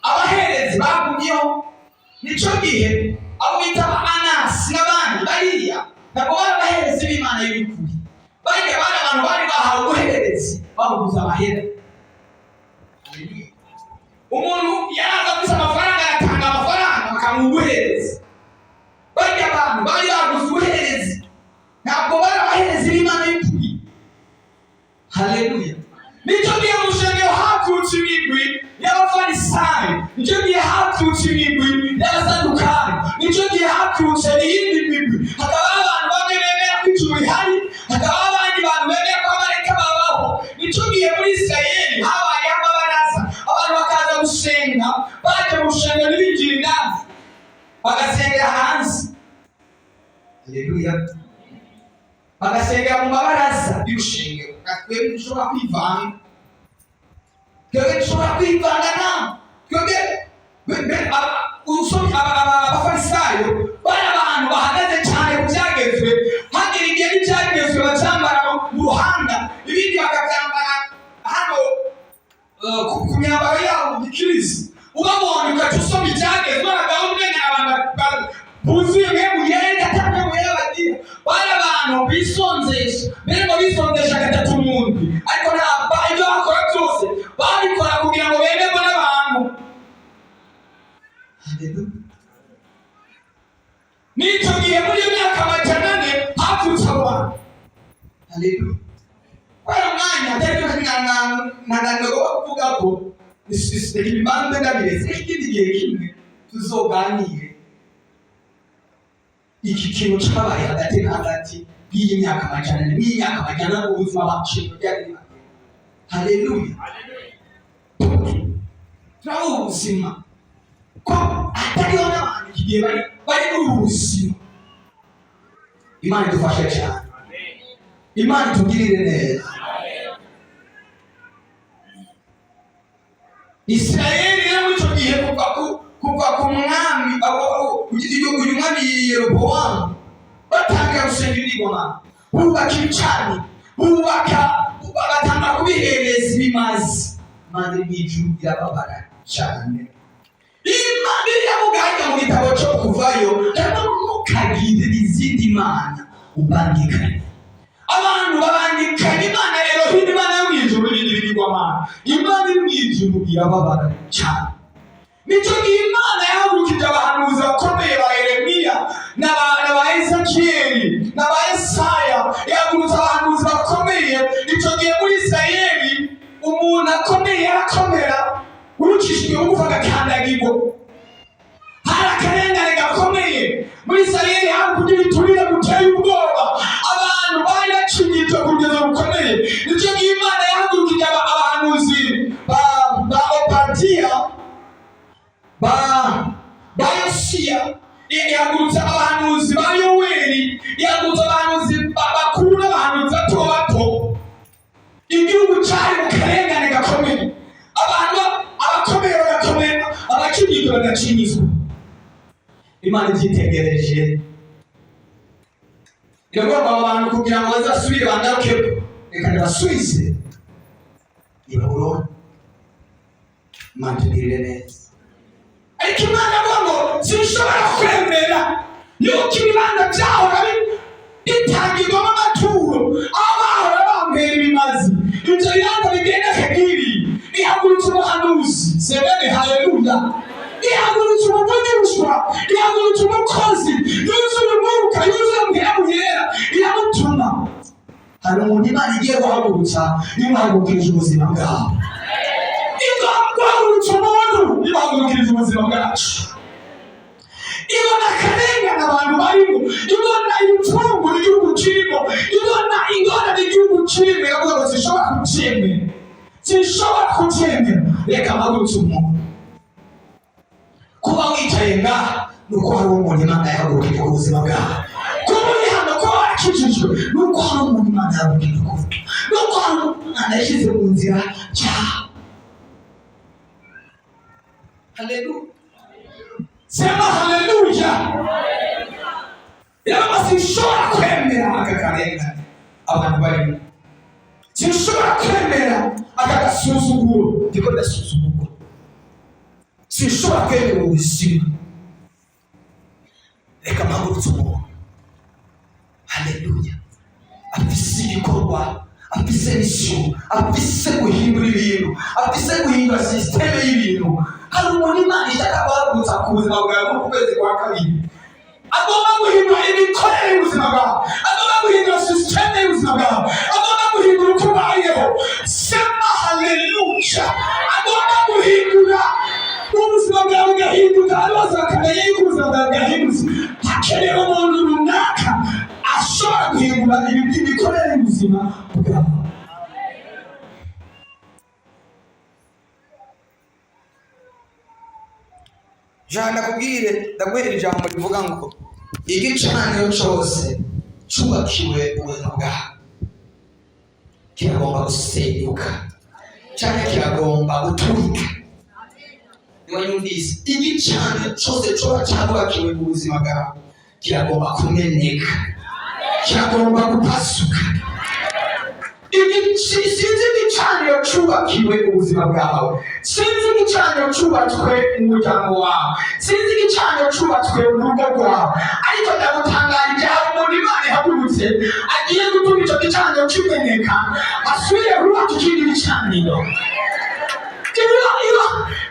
[SPEAKER 2] abaherezi bagumyeho. Nico gihe abo bita ba Anasi n'abandi bariya ntabwo bari abaherezi b'Imana y'ukuri. Bariya bari abantu bari bahawe ubuherezi, babuguze amahera. Haleluya! Umuntu yaraza afise amafaranga, aratanga amafaranga, bakamuha. Bamuha ubuherezi. Barya abantu bari baguze ubuherezi, ntabwo bari abaherezi b'Imana y'ukuri. Haleluya! Nicyo gihe mu rusengero habyutse imigwi y'Abafarisayo, nicyo gihe habyutse imigwi y'Abasadukayo, nicyo gihe habyutse iyindi migwi. Hakaba abantu bamwe bemera ko ijuru rihari, hakaba abandi bantu bemera ko abareka babaho. Nicyo gihe muri Isirayeli habayeho amabaraza, abantu bakaza gusenga, baje mu rusengero ntibinjire indani, bagasengera hanze. Haleluya! Bagasengera mu mabaraza y'urushengero. Twebwe dushobora kwivanga, twebwe dushobora kwivanga nawe. Twebwe usomye Abafarisayo bari abantu bahagaze cyane ku byagezwe. Hagera igihe n'ibyagezwe bacyambara mu ruhanga, ibindi bakabyambara hano ku myambaro yabo mu gikirisi. Ubabonye ugaca usoma ibyagezwe, abagabo umenya abantu buzuye mpemu yera, atari mpemu yera bagira. Bari abantu bisonzesha, mbere ngo bisonzesha gatatu mu ndwi, ariko ntabwo ibyo bakora byose babikora kugira ngo bemerwe n'abantu. Haleluya! N'icyo gihe muri iyo myaka 400 havutse abo bantu. Haleluya! Kubera umwanya atari ntananirwa kuvuga ko ibibanza ndabiretse, ikindi gihe kimwe tuzoganire iki kintu cyabaye hagati na hagati y'iyi myaka 400 n'iyi myaka 400, ubuzima baciro byari bibaye. Haleluya! Turabona ubuzima ko atariho n'abantu iki gihe bari muri ubu buzima. Imana idufashe cyane, Imana itugirire neza. Isirayeli rero muri icyo gihe, kuva ku mwami uyu mwami Yerobowamu, batangira gusenga ibigirwamana, bubaka ibicaniro, bubaka, batanga kubihereza ibimazi. Imana iri mu ijuru irababara cyane. Imana iravuga hajya mu gitabo cyo Kuvayo, harimo: "Ntukagire izindi mana ubangikanye." Abantu babangikanye Imana Elohim, Imana yo mu ijuru, n'ibindi bigirwamana. Imana iri mu ijuru irababara cyane. Nicyo gihe Imana yahagurukije abahanuzi bakomeye, ba Yeremiya na ba Ezekiyeli na ba Esaya. Yahagurutse abahanuzi bakomeye. Icyo gihe muri Isirayeli umuntu akomeye yarakomera, ucishijwe bugufi agakandagirwa. Hari akarengane gakomeye muri Isirayeli, hari kugira iturire guteye ubwoba, abantu bari bacinyijwe ku rugero rukomeye. Nicyo gihe Imana yahagurukije abahanuzi ba Obadiya, ba Yosiya, ihagurutsa abahanuzi ba Yoweri, ihagurutsa abahanuzi bakuru n'abahanuzi bato bato. Igihugu cyari mu karengane gakomeye, abantu abakomeye bagakomera, abacinyizwe bagacinyizwa. Imana ibyitegereje iravuga ngo: "Aba bantu kugira ngo bazasubire bangarukeho, reka ndabasubize i Babuloni." Imana itugirire neza. Ariko Imana avuga ngo: "Sinshobora kwemera yuko ibibanza byahora bitangirwamo amaturo, aho bahora bampera ibimazi, ibyo bibanza bigenda kagiri." Ihagurutse umuhanuzi sebene. Haleluya! Ihagurutse umuvugishwa, ihagurutse umukozi yuzuye umwuka, yuzuye mpemu yera, iramutuma. Hari umuntu Imana igiye guhagurutsa, imuhagurukirije ubuzima bwawe. Guhagurutsa umuntu imuhagurukirije ubuzima bwacu. Ibona akarengane abantu barimo, ibona ibipfungu igihugu kirimo, ibona ingorane igihugu kirimo, iravuga ngo: "Sinshobora kubyemera, sinshobora kubyemera, reka mpagurutse umuntu." Kuba wicaye ngaha ni uko hari umuntu Imana yahagurukije ku buzima bwawe. Kuba uri hano, kuba warakijijwe, ni uko hari umuntu Imana yahagurukije kuvuga, ni uko hari umuntu Imana yashyize mu nzira cyawe. Haleluya! Sema haleluya! Rero sinshobora kwemera aka karengane abantu barimo, sinshobora kwemera aka gasuzuguro ndiko ndasuzugurwa, sinshobora kwemera ubuzima, reka mpagurutse umuntu. Haleluya! Afise igikorwa. Afise mission, afise guhindura ibintu, afise guhindura système y'ibintu. Hari umuntu Imana ishaka guhagurutsa ku buzima bwawe muri uku kwezi kwa kabiri, agomba guhindura imikorere y'ubuzima bwawe, agomba guhindura système y'ubuzima bwawe, agomba guhindura uko ubayeho. Sema haleluya! Agomba guhindura ubuzima bwawe bugahinduka, abantu bose bakamenya yuko ubuzima bwawe bwahindutse. Hakenewe umuntu runaka ashobora guhindura imikorere y'ubuzima bwawe. Jana ndakubwire, ndaguhera ijambo rivuga ngo igicaniro cyose cyubakiwe ubuzima bwawe kiragomba gusenyuka cyangwa kiragomba guturika. Niba yumvise, igicaniro cyose coba cyarubakiwe mu buzima bwawe kiragomba kumeneka, kiragomba gupasuka. Sinzi igicaniro cyubakiwe ubuzima bwawe, sinzi igicaniro cyubatswe mu muryango wawe, sinzi igicaniro cyubatswe mu rugo rwawe, ariko ndagutangarije, hari umuntu Imana ihagurutse agiye gutuma icyo gicaniro kimeneka, asubire kubaka ikindi gicaniro.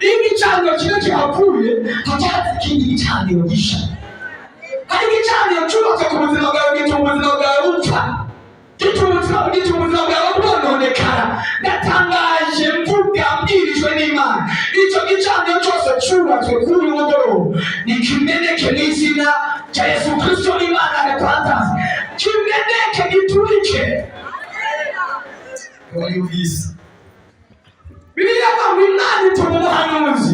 [SPEAKER 2] Iyo igicaniro kimwe kihavuye, hacaza ikindi gicaniro gisha. Hari igicaniro cyubatse ku buzima bwawe gituma ubuzima bwawe bupfa, gituma ubuzima bwawe bwononekara. Ndatangaje, mvuga mbwirijwe n'Imana, icyo gicaniro cyose cyubatswe kuri uyu mugoroba nikimeneke n'izina rya Yesu Kristo. Imana repantanse, kimeneke, giturike. Wayumvise, Bibiliya avuga ngo Imana ituma umuhanuzi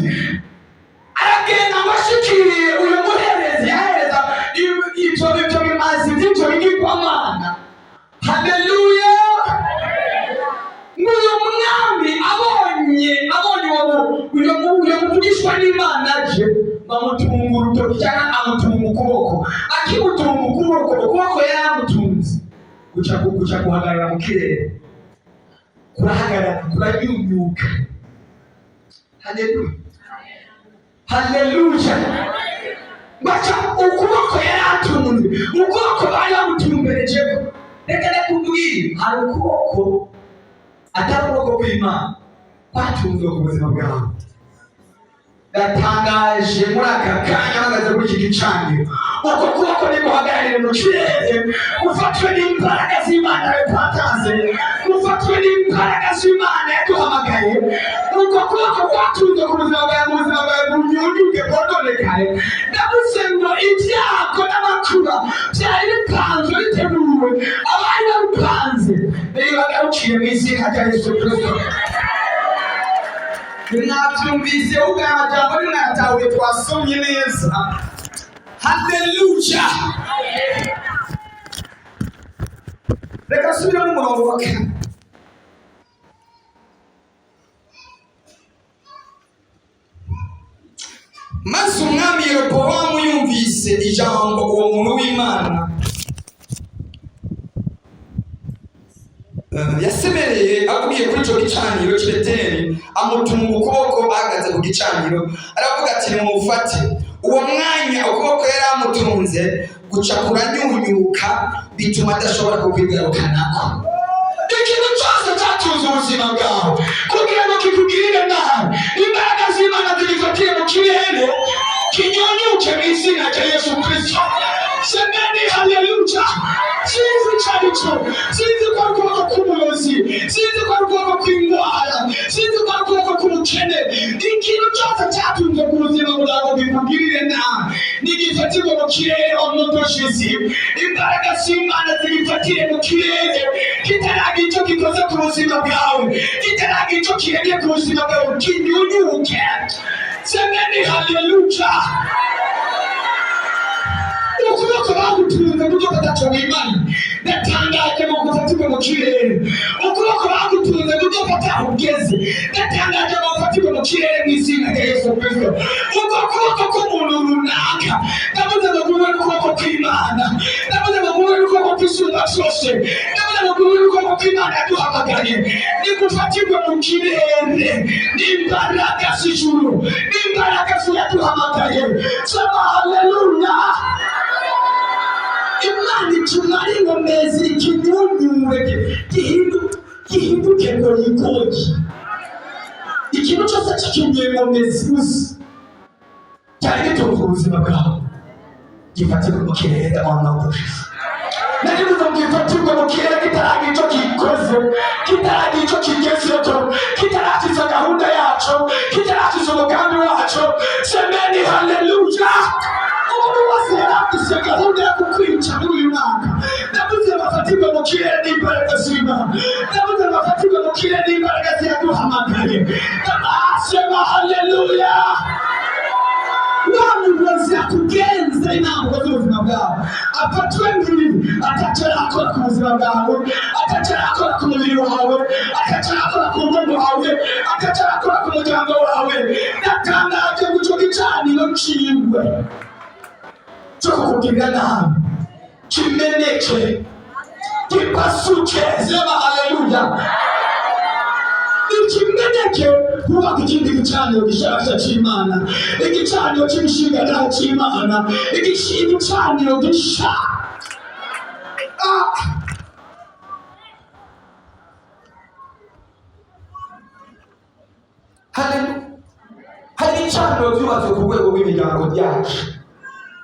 [SPEAKER 2] aragenda ngo ashikiriye uyu muherezi yahereza ibyo bimazi by'ibyo bigirwamana. Haleluya! Ngo uyu mwami abonye uyo muvugishwa n'Imana aje, bamutunga urutoki cyangwa amutunga ukuboko. Akimutunga ukuboko, ukuboko yari amutunze guca guhagarara mu kirere, kurahagarara, kuranyunyuka. Haleluya, haleluya! Baca ukuboko yari atunze, ukuboko bari bamutumberejeko. Reka ndakubwire, hari ukuboko atari ukuboko kw'Imana kwatunzwe ku buzima bwawe. Ndatangaje muri aka kanya mpagaze kuri iki gicaniro, uko kuboko niguhagararire mu kirere, gufatwe n'imbaraga z'Imana repantanse, gufatwe n'imbaraga z'Imana yaduhamagaye. Uko kuboko kwatunzwe ku buzima bwawe, mu buzima bwawe bunyunyuke, bwononekare. Ndavuze ngo ibyago n'amakuba byari bipanzwe, biteguwe, abari babipanze bagarukiye mu izina rya Yesu Kristo. Mwabyumvise ubwo aya majambo nimwayatahuye, twasomye neza. Haleluya! Reka nsubiremo umurongo wa kane. Maze umwami Yerobowamu yumvise ijambo uwo muntu w'Imana yasemereye avugiye kuri icyo gicaniro cy'i Beteli, amutunga ukuboko ahagaze ku gicaniro, aravuga ati: "Nimumufate." Uwo mwanya ukuboko yari amutunze guca kuranyunyuka, bituma adashobora kukwigarukanako. Ikintu cyose cyatunze ubuzima bwawe kugira ngo kikugirire nabi, imbaraga z'Imana zigifatiye mu kirere, kinyunyuke mu izina rya Yesu Kristo. Semeni haleluya! Sinzi icyo ari cyo, sinzi ko ari ukuboko k'uburozi, sinzi ko ari ukuboko kw'indwara, sinzi ko ari ukuboko k'ubukene. Ikintu cyose cyatunze ku buzima bwawe bikugirire nabi, nigifatirwe mu kirere omodoshizi, imbaraga z'Imana zigifatire mu kirere, kitaragira icyo gikoze ku buzima bwawe, kitaragira icyo kiremye ku buzima bwawe, kinyunyuke. Semeni haleluya! Ukuboko bagutunze buryo bataco wimanye, ndatangaje mu gufatirwa mu kirere. Ukuboko bagutunze buryo aho ugeze, ndatangaje mu gufatirwa mu kirere mu izina rya Yesu Kristo. Uko kuboko k'umuntu runaka, ndavuze ngo guhure n'ukuboko kw'Imana, ndavuze ngo guhure n'ukuboko kw'Isumba byose, ndavuze ngo guhure n'ukuboko kw'Imana yaduhamagaye. Nigufatirwe mu kirere n'imbaraga z'ijuru, n'imbaraga z'Iyaduhamagaye. Sema haleluya! Imana itumara inkomezi, ikinyunyure gihinduka.
[SPEAKER 3] Gihinduke goyigoyi. Ikintu cyose cy'ikinyengomezi uzi cyari gitunze ubuzima bwawe, gifatirwe mu kirere au nom de Jésus. Nari ngo gifatirwe mu kirere kitaragira icyo gikoze, kitaragira icyo kigezeho, kitarakiza gahunda yacu, kitarakiza umugambi wacu. Semeni haleluya! Umuntu wese yari afise gahunda yo kukwica muri uyu mwaka, ndavuze bafatirwe mu kirere n'imbaraga z'Imana. Ndavuze bafatirwe mu kirere n'imbaraga ziyaduhamagaye. Sema haleluya! Wa muyobozi akugenza inama z'ubuzima bwawe afatwe nk'ibi, ataco arakora ku buzima bwawe, ataco arakora ku mubiri wawe, ataco arakora ku rugo rwawe, ataco arakora ku muryango wawe. Ndatangaje ngo ico gicaniro ciwe co kukugirira nabi kimeneke, gipasuke. Sema haleluya! Ikimeneke, kubaka ikindi gicaniro gishasha c'Imana, igicaniro c'ibishingantahe c'Imana, igicaniro gisha. Ah!
[SPEAKER 2] Haleluya! Hari ibicaniro byubatswe ku rwego rw'imiryango yacu.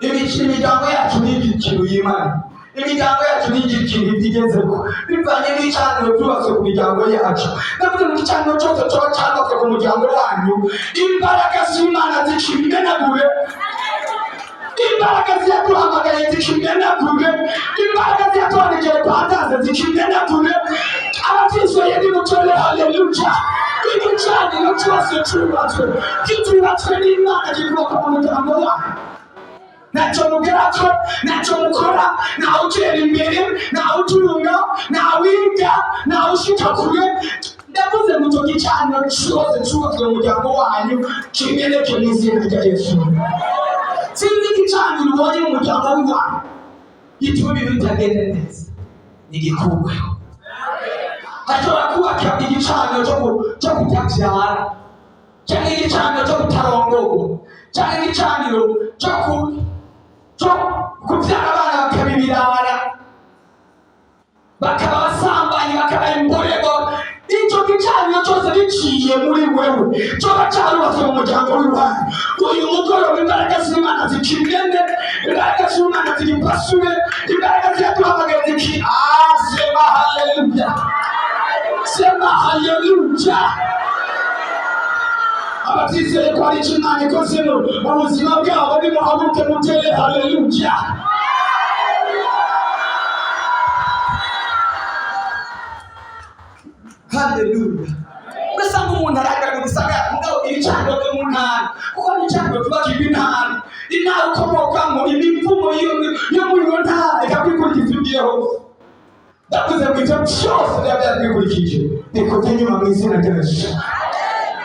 [SPEAKER 2] Imiryango yacu ntigira ikintu yimana, imiryango yacu ntigira ikintu igezeko, bivanye n'ibicaniro byubatswe ku miryango yacu. Ndavuze ngo igicaniro cyose coba carubatswe ku muryango wanyu, imbaraga z'Imana zikimenagure, imbaraga ziyaduhamagaye zikimenagure, imbaraga ziyatwandikiye pantaze zikimenagure. Abavyizeye nimutore haleluya! Igicaniro cyose cubatswe kitubatswe n'Imana kikubaka mu muryango wanyu, ntacyo mugerako, ntacyo mukora, ntawe utera imbere, ntawe utunga, ntawiga, ntawe ushika kure. Ndavuze ngo icyo gicaniro cyose cyubatswe mu muryango wanyu kimeneke mu izina rya Yesu. Sinzi igicaniro ubonye mu muryango w'iwanyu gituma ibintu bitagenda neza, ntigikurweho. Hashobora kubaka igicaniro cyo kutabyara, cyangwa igicaniro cyo kutarongorwa, cyangwa igicaniro cyo kubyara abana bakaba ibirara, bakaba abasambanyi, bakaba imborego. Icyo gicaniro cyose giciye muri wewe cyoba cyarubatswe mu muryango w'iwanyu, uyu mugoroba imbaraga z'Imana zikimene, imbaraga z'Imana zigipasure, imbaraga ziyaduhamagaye ziki. Ah, sema haleluya! Sema haleluya! Abatizeye ko hari icyo Imana ikozemo mu buzima bwabo, nimuhaguruke mutere haleluya! Haleluya! Ugasanga umuntu arajya mu gisagara, mugabo ibicaniro byo mu ntara, kuko ibicaniro byubakirwa intara, intara ukomokamo, imivumo yo muri iyo ntara ikakwikurikiza iyo ugiye hose. Ndavuze ngo ibyo byose biba byatwikurikije bikujya inyuma mu izina rya Yesu.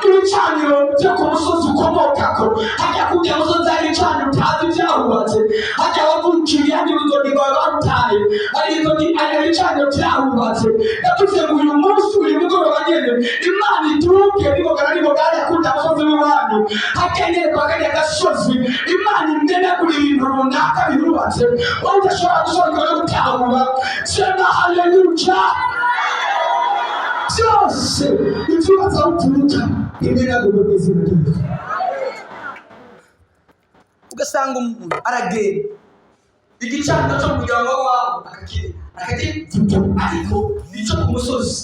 [SPEAKER 2] Ibicaniro byo ku musozi ukomokako, hajya kujya musozi hari ibicaniro utazi byahubatse, hajya wavukiye hari urutoki rwawe barutaye, hari inzogi, hari ibicaniro byahubatse. Ndavuze ngo uyu munsi, uyu mugoroba nyene, Imana ituruke nibogana nibogana kujya musozi w'iwanyu, hakenyeye kwa kajya gasozi, Imana imenagura ibintu runaka bihubatse wowe udashobora gusobanukirwa no gutahura. Sema haleluya! Byose ibyubatse aho uturuka imenagurwe mu izina rya Yesu. Ugasanga umuntu aragenda, igicaniro cyo mu muryango wabo akagivuga, ariko icyo ku musozi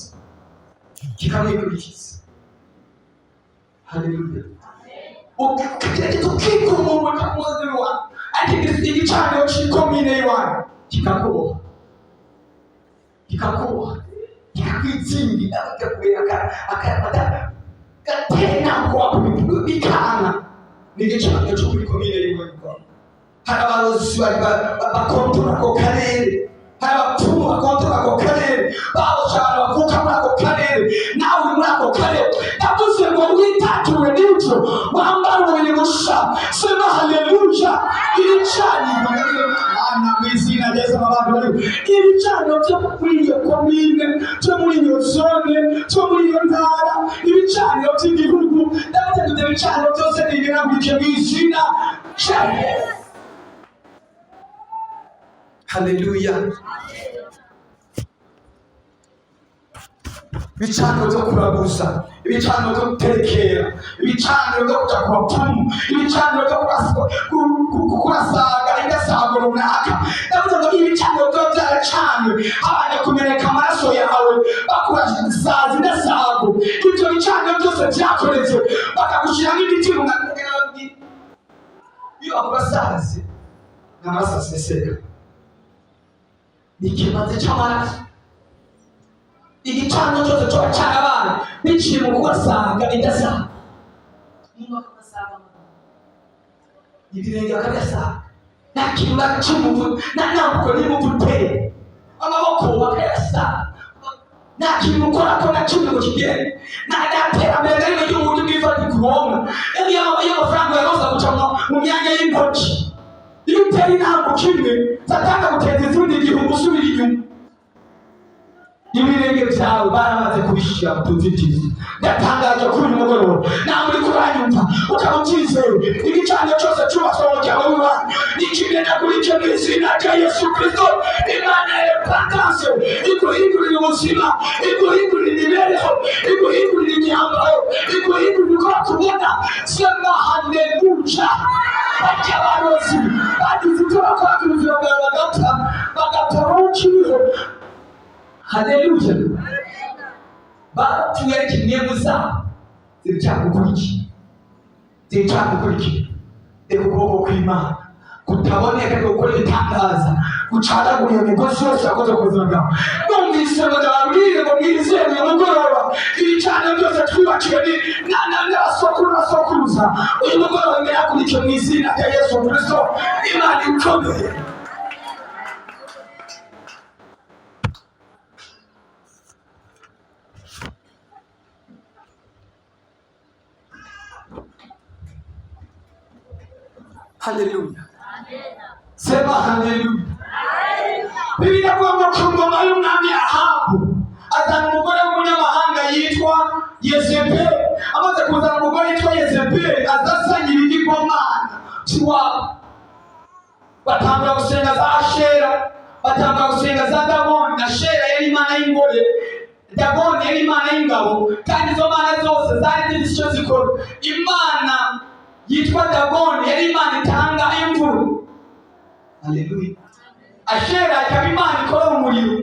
[SPEAKER 2] kikamwikurikiza. Haleluya! Ukagerageza ukikumumura ku musozi w'iwanyu, ariko igicaniro cy'ikomine y'iwanyu kikakuboha, kikakuboha, kikakwitsingira, kikakubera akayafata gatera wakubita bikanga. Ni igicaniro cyo kuri komine y'iwanyu. Hari abarozi bakontorora ako karere, hari abapfumu bakontorora ako karere, baboshe abantu bavuka muri ako karere, nawe uri muri ako karere. Ndavuze ngo witature n'ibyo, wambare umubiri musha. Sema haleluya! Ibicaniro, Mana, mu izina rya Yesu, abantu bari ibicaniro byo muri iyo komine, byo muri iyo zone, byo muri iyo ntara, ibicaniro by'igihugu, ndavuze ngo ibyo bicaniro byose nibimenagurike mu izina rya Yesu. Haleluya!
[SPEAKER 3] Ibicaniro byo kuraguza, ibicaniro byo guterekera, ibicaniro byo kuja ku bapfumu, ibicaniro byo kurasaga indasago runaka. Ndavuze ngo ibicaniro biba byaracanywe habanje kumeneka amaraso yawe, bakurasaza indasago. Ibyo bicaniro byose byakoretse bakagushyiramo imiti runaka. Iyo bakurasaze n'amaraso aseseka, ni ikimaze cy'amaraso. Igicaniro cyose kiba cyarabaye biciye mu kubasaga indasago, umuntu akabasaga ibirenge, bakabisaga, nta kintu na cy'umuvu, nta ntambuko n'umuvu uteye, amaboko bakayasaga, nta kintu ukora ko na kimwe ngo kigende, nta terambere na rimwe ry'uburyo bw'ifatika ubonka. Iyo amafaranga uyaroza guca mu myanya y'intoki, iyo utera intambuko imwe, Satani aguteza izindi igihumbi usubira inyuma. Ibirenge byawe baramaze kubishyira mu tuzitizi. Ndatangaje kuri uyu mugoroba, ntabwo uri kuranyumva ukaba ubyizeye. Igicaniro cyose cyubatswe mu muryango w'iwanyu nikimenagurike mu izina rya Yesu Kristo. Imana ya repentance iguhindurira ubuzima, iguhindurira imibereho, iguhindurira imyambaro, iguhindurira uko bakubona. Sema haleluya! Barya abarozi bagize ibyo bakora ku buzima bwawe, bagapfa, bagapfa ukiriho. Haleluya! Barapfuye, ariko intego zabo ziracyagukurikiye, ziracyagukurikiye. Reka ukuboko kw'Imana kutaboneka ariko gukora ibitangaza gucagagura iyo migozi yose yakoze ku buzima bwawe. Numvise ngo ndababwire ngo mwizere uyu mugoroba, ibicaniro byose twubakiwe n'abasokuru n'abasokuruza, uyu mugoroba mwihagurike mu izina rya Yesu Kristo, Imana ikomeye. Haleluya! Sema haleluya! Bibiliya avuga ngo ku ngoma y'umwami Ahabu azana umugore w'umunyamahanga yitwa Yezebeli. Amaze kuzana umugore yitwa Yezebeli, aza azanye ibigirwamana by'iwabo. Batangura gusenga za Ashera, batangura gusenga za Dagoni. Ashera yari imana y'ingore, Dagoni yari imana y'ingabo, kandi izo mana zose zari zifite icyo zikora. Imana yitwa Dagoni yari imana itanga imvura. Haleluya! Ashera ikaba imana ikora umuriro.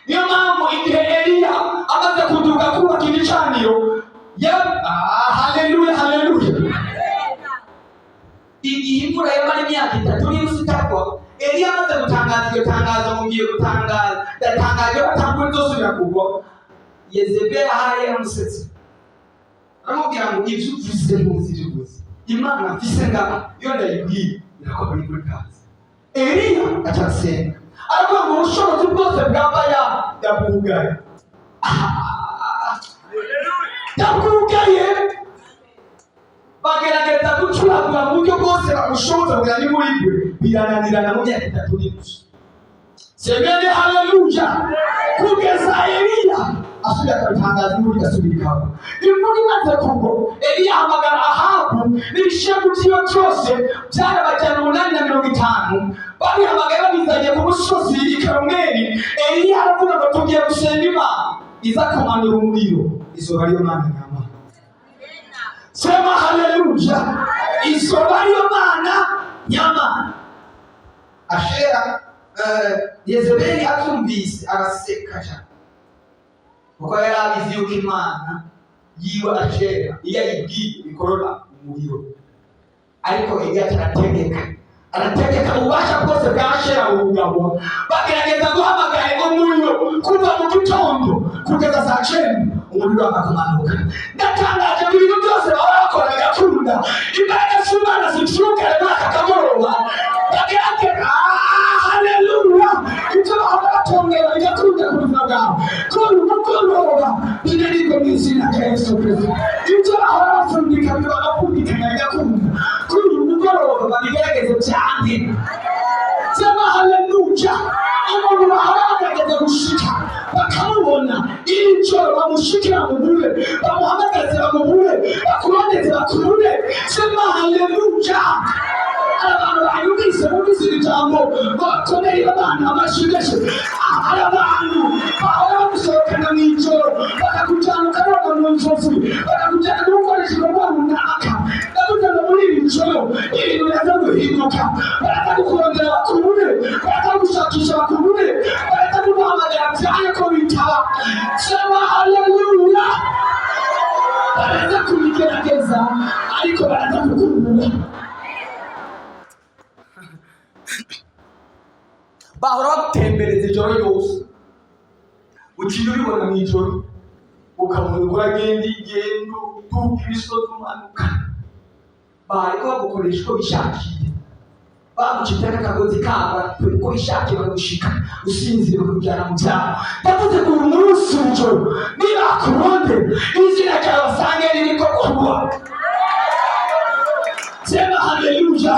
[SPEAKER 3] Niyo mpamvu igihe Eliya amaze kuduga kubaka igicaniro, haleluya, haleluya, igihe imvura yamara imyaka 3 n'inusu itagwa, Eliya amaze gutangaza iryo tangazo ngo ngiye gutangaza, ndatangaje ko ata mvura izosubira kugwa, Yezebeli ahari yaramusetse, aramubwira ngo ibyo uvuze ntuzi ibyo uvuze, Imana mfise ngaha iyo ndayibwiye irakomeye kuri kazi. Eliya acasenga, aravuga ngo ubushobozi bwose bwa Bayali ndabwugaye, ndabwugaye. Bagerageza gucuragura mu buryo bwose bamushoboza kugira ngo imvura igwe, birananirana mu myaka 3 n'inusu. Semene haleluya! Kugeza Eliya asubira akabitangaza, imvura igasubira ikagwa. Imvura imaze kugwa, Eliya ahamagara Ahabu n'ibishegu vyiwe byose, byari 850. Babihamagaye babizanye ku musozi i Karumeli. Eliya aravuga ngo tugiye gusenga Imana iza kumanura umuriro, izuba ariyo Mana nyamana. Sema haleluya! Izuba ariyo Mana nyamana. Ashera, Yezebeli abyumvise araseka cyane, kuko yari abizi yuko Imana yiwe Ashera iyo ayibwiye ikorora umuriro. Ariko Eliya arategeka, arategeka, ububasha bwose bwa Ashera bubugabwa. Bagerageza guhamagara umuriro kuva mu gitondo kugeza saa 9, umuriro wakakumanuka. Ndatangaje ngo ibintu byose baba bakora bigakunda, imbaraga z'Imana zivyugare muri aka kagoroba. Bagerageza, haleluya, ibyo bahora batongera bigakunda ku buzima bwawe, kuri uyu mugoroba binanirwe mu izina rya Yesu Kristo. Ibyo bahora bapfundika bagapfundikanya bigakunda, kuri uyu mugoroba babigerageze cyane. Sema haleluya! Umuntu bahora bagerageza gushika bakamubona, iri joro bamushikira bamubure, bamuhamagaze bamubure, bakurondeze bakubure. Sema haleluya! Abantu banyumvise, bumvise. iri jambo ngo bakomere Imana amashyi menshi. Hari abantu bahora bagusohokana mu ijoro, bakakujyana ukarona mu nzozi, bakakujyana gukoresha ibikorwa runaka. Ndavuze ngo muri iri joro ibintu biraza guhinduka. Baraza kukurondera bakubure, baraza gushakisha bakubure, baraza kuguhamagara byange ko bitaba. Sema haleluya! Baraza kubigerageza, ariko baraza kukubura.
[SPEAKER 2] Bahora bagutembereza ijoro ryose, uciye ubibona mu ijoro, ukabona uriko uragenda ingendo, uduga imisozi, umanuka. Bariko bagukoresha uko bishakiye, bagucitako akagozi kabo uko bishakiye, bakagushika usinzira, bakakujyana mu byabo.
[SPEAKER 3] Ndavuze ngo uyu munsi ijoro nibakurondera, izina ryawe basange ririko kuba. Sema haleluya!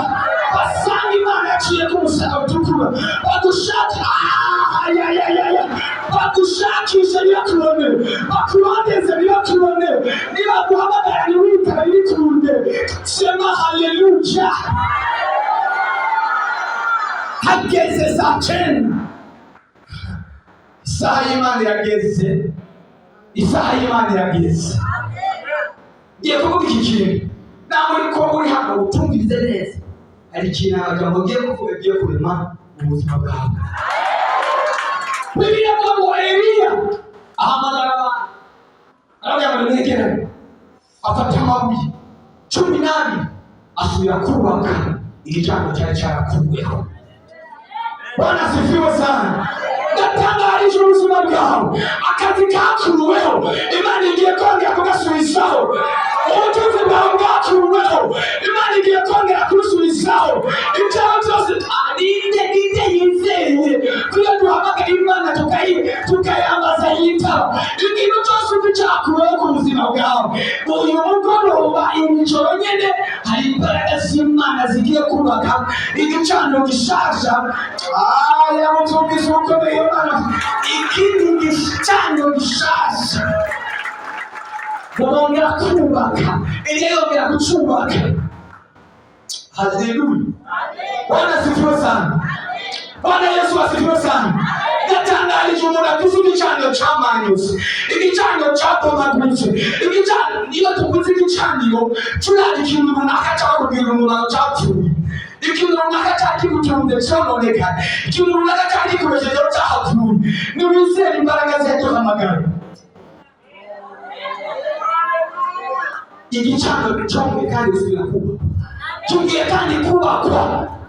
[SPEAKER 3] Basanga Imana yaciye ku musaraba utukura. Bagushake, ayayayaya, bagushakishe ntibakubone, bakurondeze ntibakubone, nibaguhamagara ntiwitabe, ntibikunde. Sema haleluya!
[SPEAKER 2] Hageze saa 9, isaha y'Imana irageze, isaha y'Imana irageze. Ngiye kuvuga iki kintu nawe uri ko uri hano utumvirize neza. Hari ikintu abagabo ngiye kuvuga ngiye kurema mu buzima bwawe. Bibiliya avuga ngo Eliya ahamagara abantu, arabwira ngo nimwegerane. Afata amabuye 12, asubira kubaka igicaniro cyari cyarakuweho.
[SPEAKER 3] Bwana asifiwe sana! Ndatangarije ubuzima bwawe. Akazi kakuruweho, Imana igiye kongera kugasubizaho. Ubutunzi bwawe bwakuruweho, Imana igiye kongera kubusubizaho. Ibyaha byose. Ah, ninde yizeye ko iyo duhamagara Imana tukayambaza yitaba? Ikintu cyose uzi cyakuweho ku buzima bwawe, uyu mugoroba, iri joro nyene, hari imbaraga z'Imana zigiye kubaka igicaniro gishasha. Aya mutumvise ubukomeye Imana, ikindi gicaniro gishasha bongera kubaka. Eliya yongera kucubaka.
[SPEAKER 2] Haleluya!
[SPEAKER 3] Bwana asifiwe sana! Bwana Yesu asifiwe sana! Ndatangarije umuntu afise igicaniro camanyutse, igicaniro cabomaguritse, igicaniro. Iyo tuvuze igicaniro, turazi ikintu runaka cakubwira umumaro capfuye, ikintu runaka cakigutunze cononekana, ikintu runaka cakikubeshejeho cahapfuye. Niwizere imbaraga ziyaduhamagara. Igicaniro cyongeye kandi gusubira kubakwa, kigiye kandi kubakwa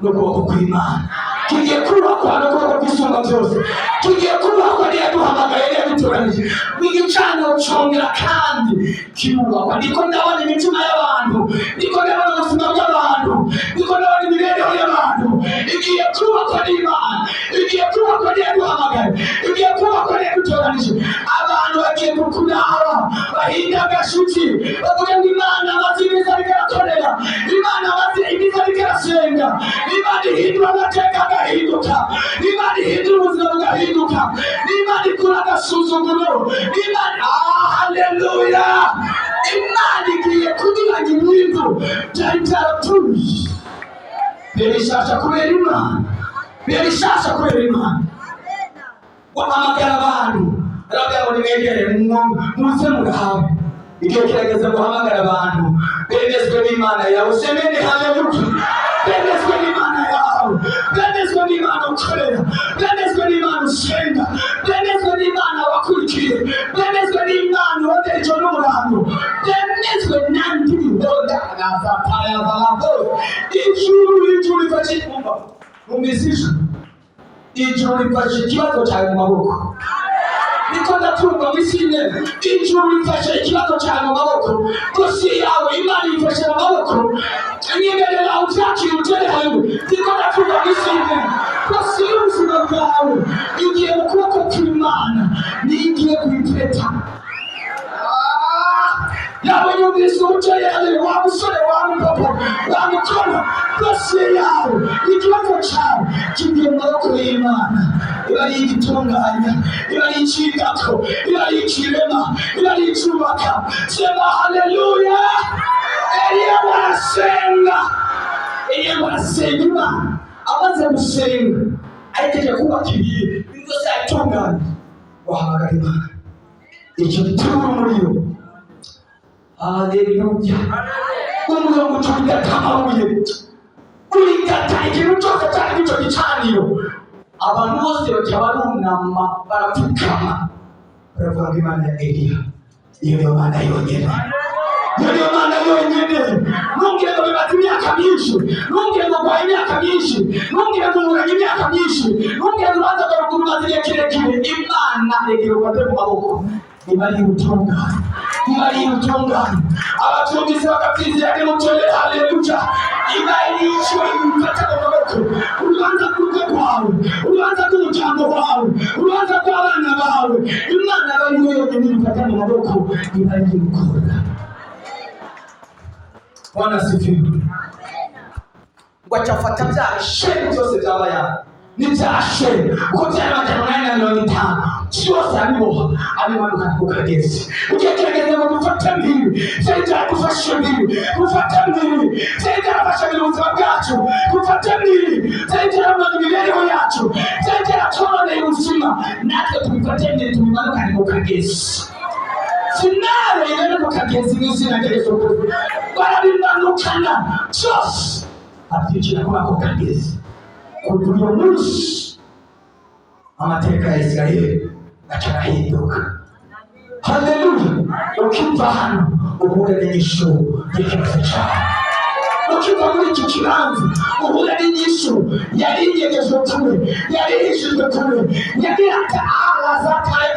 [SPEAKER 3] n'ukuboko kw'Imana, kigiye kubakwa n'ukuboko kw'Isumba byose, kigiye kubakwa niyaduhamagaye, niyadutoranyije. Igicaniro cyongera kandi kirubakwa. Niko ndabona imitima y'abantu, niko ndabona ubuzima bw'abantu, niko ndabona imibereho y'abantu igiye kubakwa n'Imana, igiye kubakwa niyaduhamagaye, igiye kubakwa niyadutoranyije. Abantu bagiye kukuraba bahinda agashitsi, bavuge ngo Imana amaze iminsi ariko arakorera, Imana amaze iminsi ariko arasenga, Imana ihindura amateka agahinduka, Imana ihindura ubuzima bugahinduka, Imana ikura agasuzuguro, Imana, ah, haleluya! Imana igiye kunyuranya ibintu byari byarapfuye birishasha kubera Imana, birishasha kubera Imana.
[SPEAKER 2] Wahamagara abantu, arabwira ngo nimwegere, muze murahawe. Igihe kirageze ngo uhamagare abantu bemezwe n'Imana yawe. Semene haleluya!
[SPEAKER 3] Bemezwe n'Imana yawe, bemezwe n'Imana ukorera, bemezwe n'Imana usenga, bemezwe n'Imana wakurikiye, bemezwe n'Imana urondera ijoro n'umurango, bemezwe nandi ndagazapayavalavo. Ijuru, ijuru rifashe
[SPEAKER 2] Umva, numvise ijwi, ijuru rifashe ikibazo cyawe mu maboko.
[SPEAKER 3] Niko ndatumva mw'isine. Ijuru rifashe ikibazo cyawe mu maboko, dosiye yawe Imana ifashe mu maboko. Nyemerera ubyakire, utere hejuru. Niko ndatumva mw'isine, dosiye y'ubuzima bwawe igiye mu kuboko kw'Imana, niyo igiye kuyipeta. Yawe yumvise umuco yawe, wa musore, wa mupapa, wa mukobwa, dosiye yawe, ikibazo cyawe kigiye mu maboko y'Imana. Iba ari igitunganya, iba ari icigako, iba ari ikirema, iba ari icubaka. Sema haleluya! Eliya barasenga, Eliya barasenga Imana. Amaze gusenga, ahejeje kubaka ibintu, ibintu byose yatunganye, wahamagara Imana, icyo gitura umuriro. Haleluya! Umuriro ngo uca urigata amabuye, urigata ikintu cyose cyari icyo gicaniro. Abantu bose baca barunama, barapfukama, baravuga ngo Imana ya Eliya iyo niyo Mana yonyine, iyo niyo Mana yonyine. Ntumbwire ngo bimaze imyaka myinshi, ntumbwire ngo urwaye imyaka myinshi, ntumbwire ngo uburanye imyaka myinshi, ntumbwire ngo urubanza rwawe rumaze igihe kirekire. Imana reka ufate mu maboko, iba ari ubutungane, iba ari ubutungane. Abatumvise bakabyizera nimutere haleluya. Iba ari icyo ifata mu maboko urubanza rw'urugo rwawe, urubanza rw'umuryango wawe, urubanza rw'abana bawe. Imana aba ariyo yonyine ifata mu maboko, iba ari gukora. Bwana asifiwe. Ngo aca afata bya sheni byose byaba yawe n'ibya sheni uko byari 850 byose, abiboha, abimanukana ku kagezi. Ugiye kirageze ngo dufate mbiri, byari byadufashe mbiri, dufate mbiri, byari byarafashe mbiri ubuzima bwacu, dufate mbiri, byari byaramaze imibereho yacu, byari byaratwononeye ubuzima, natwe tubifate mbiri, tubimanukane ku kagezi. Finale ibere ku kagezi mu izina rya Yesu Kristo. Barabimanukana byose, abyicira kuri ako kagezi. Kuva uyu munsi amateka ya Isirayeli aca arahinduka. Haleluya! Ukiva hano uhure n'inyishu y'ikibazo cyawe. Ukiva muri iki kibanza uhure n'inyishu yari inyegejwe kure, yari ihishijwe kure, yagira ati arazataye.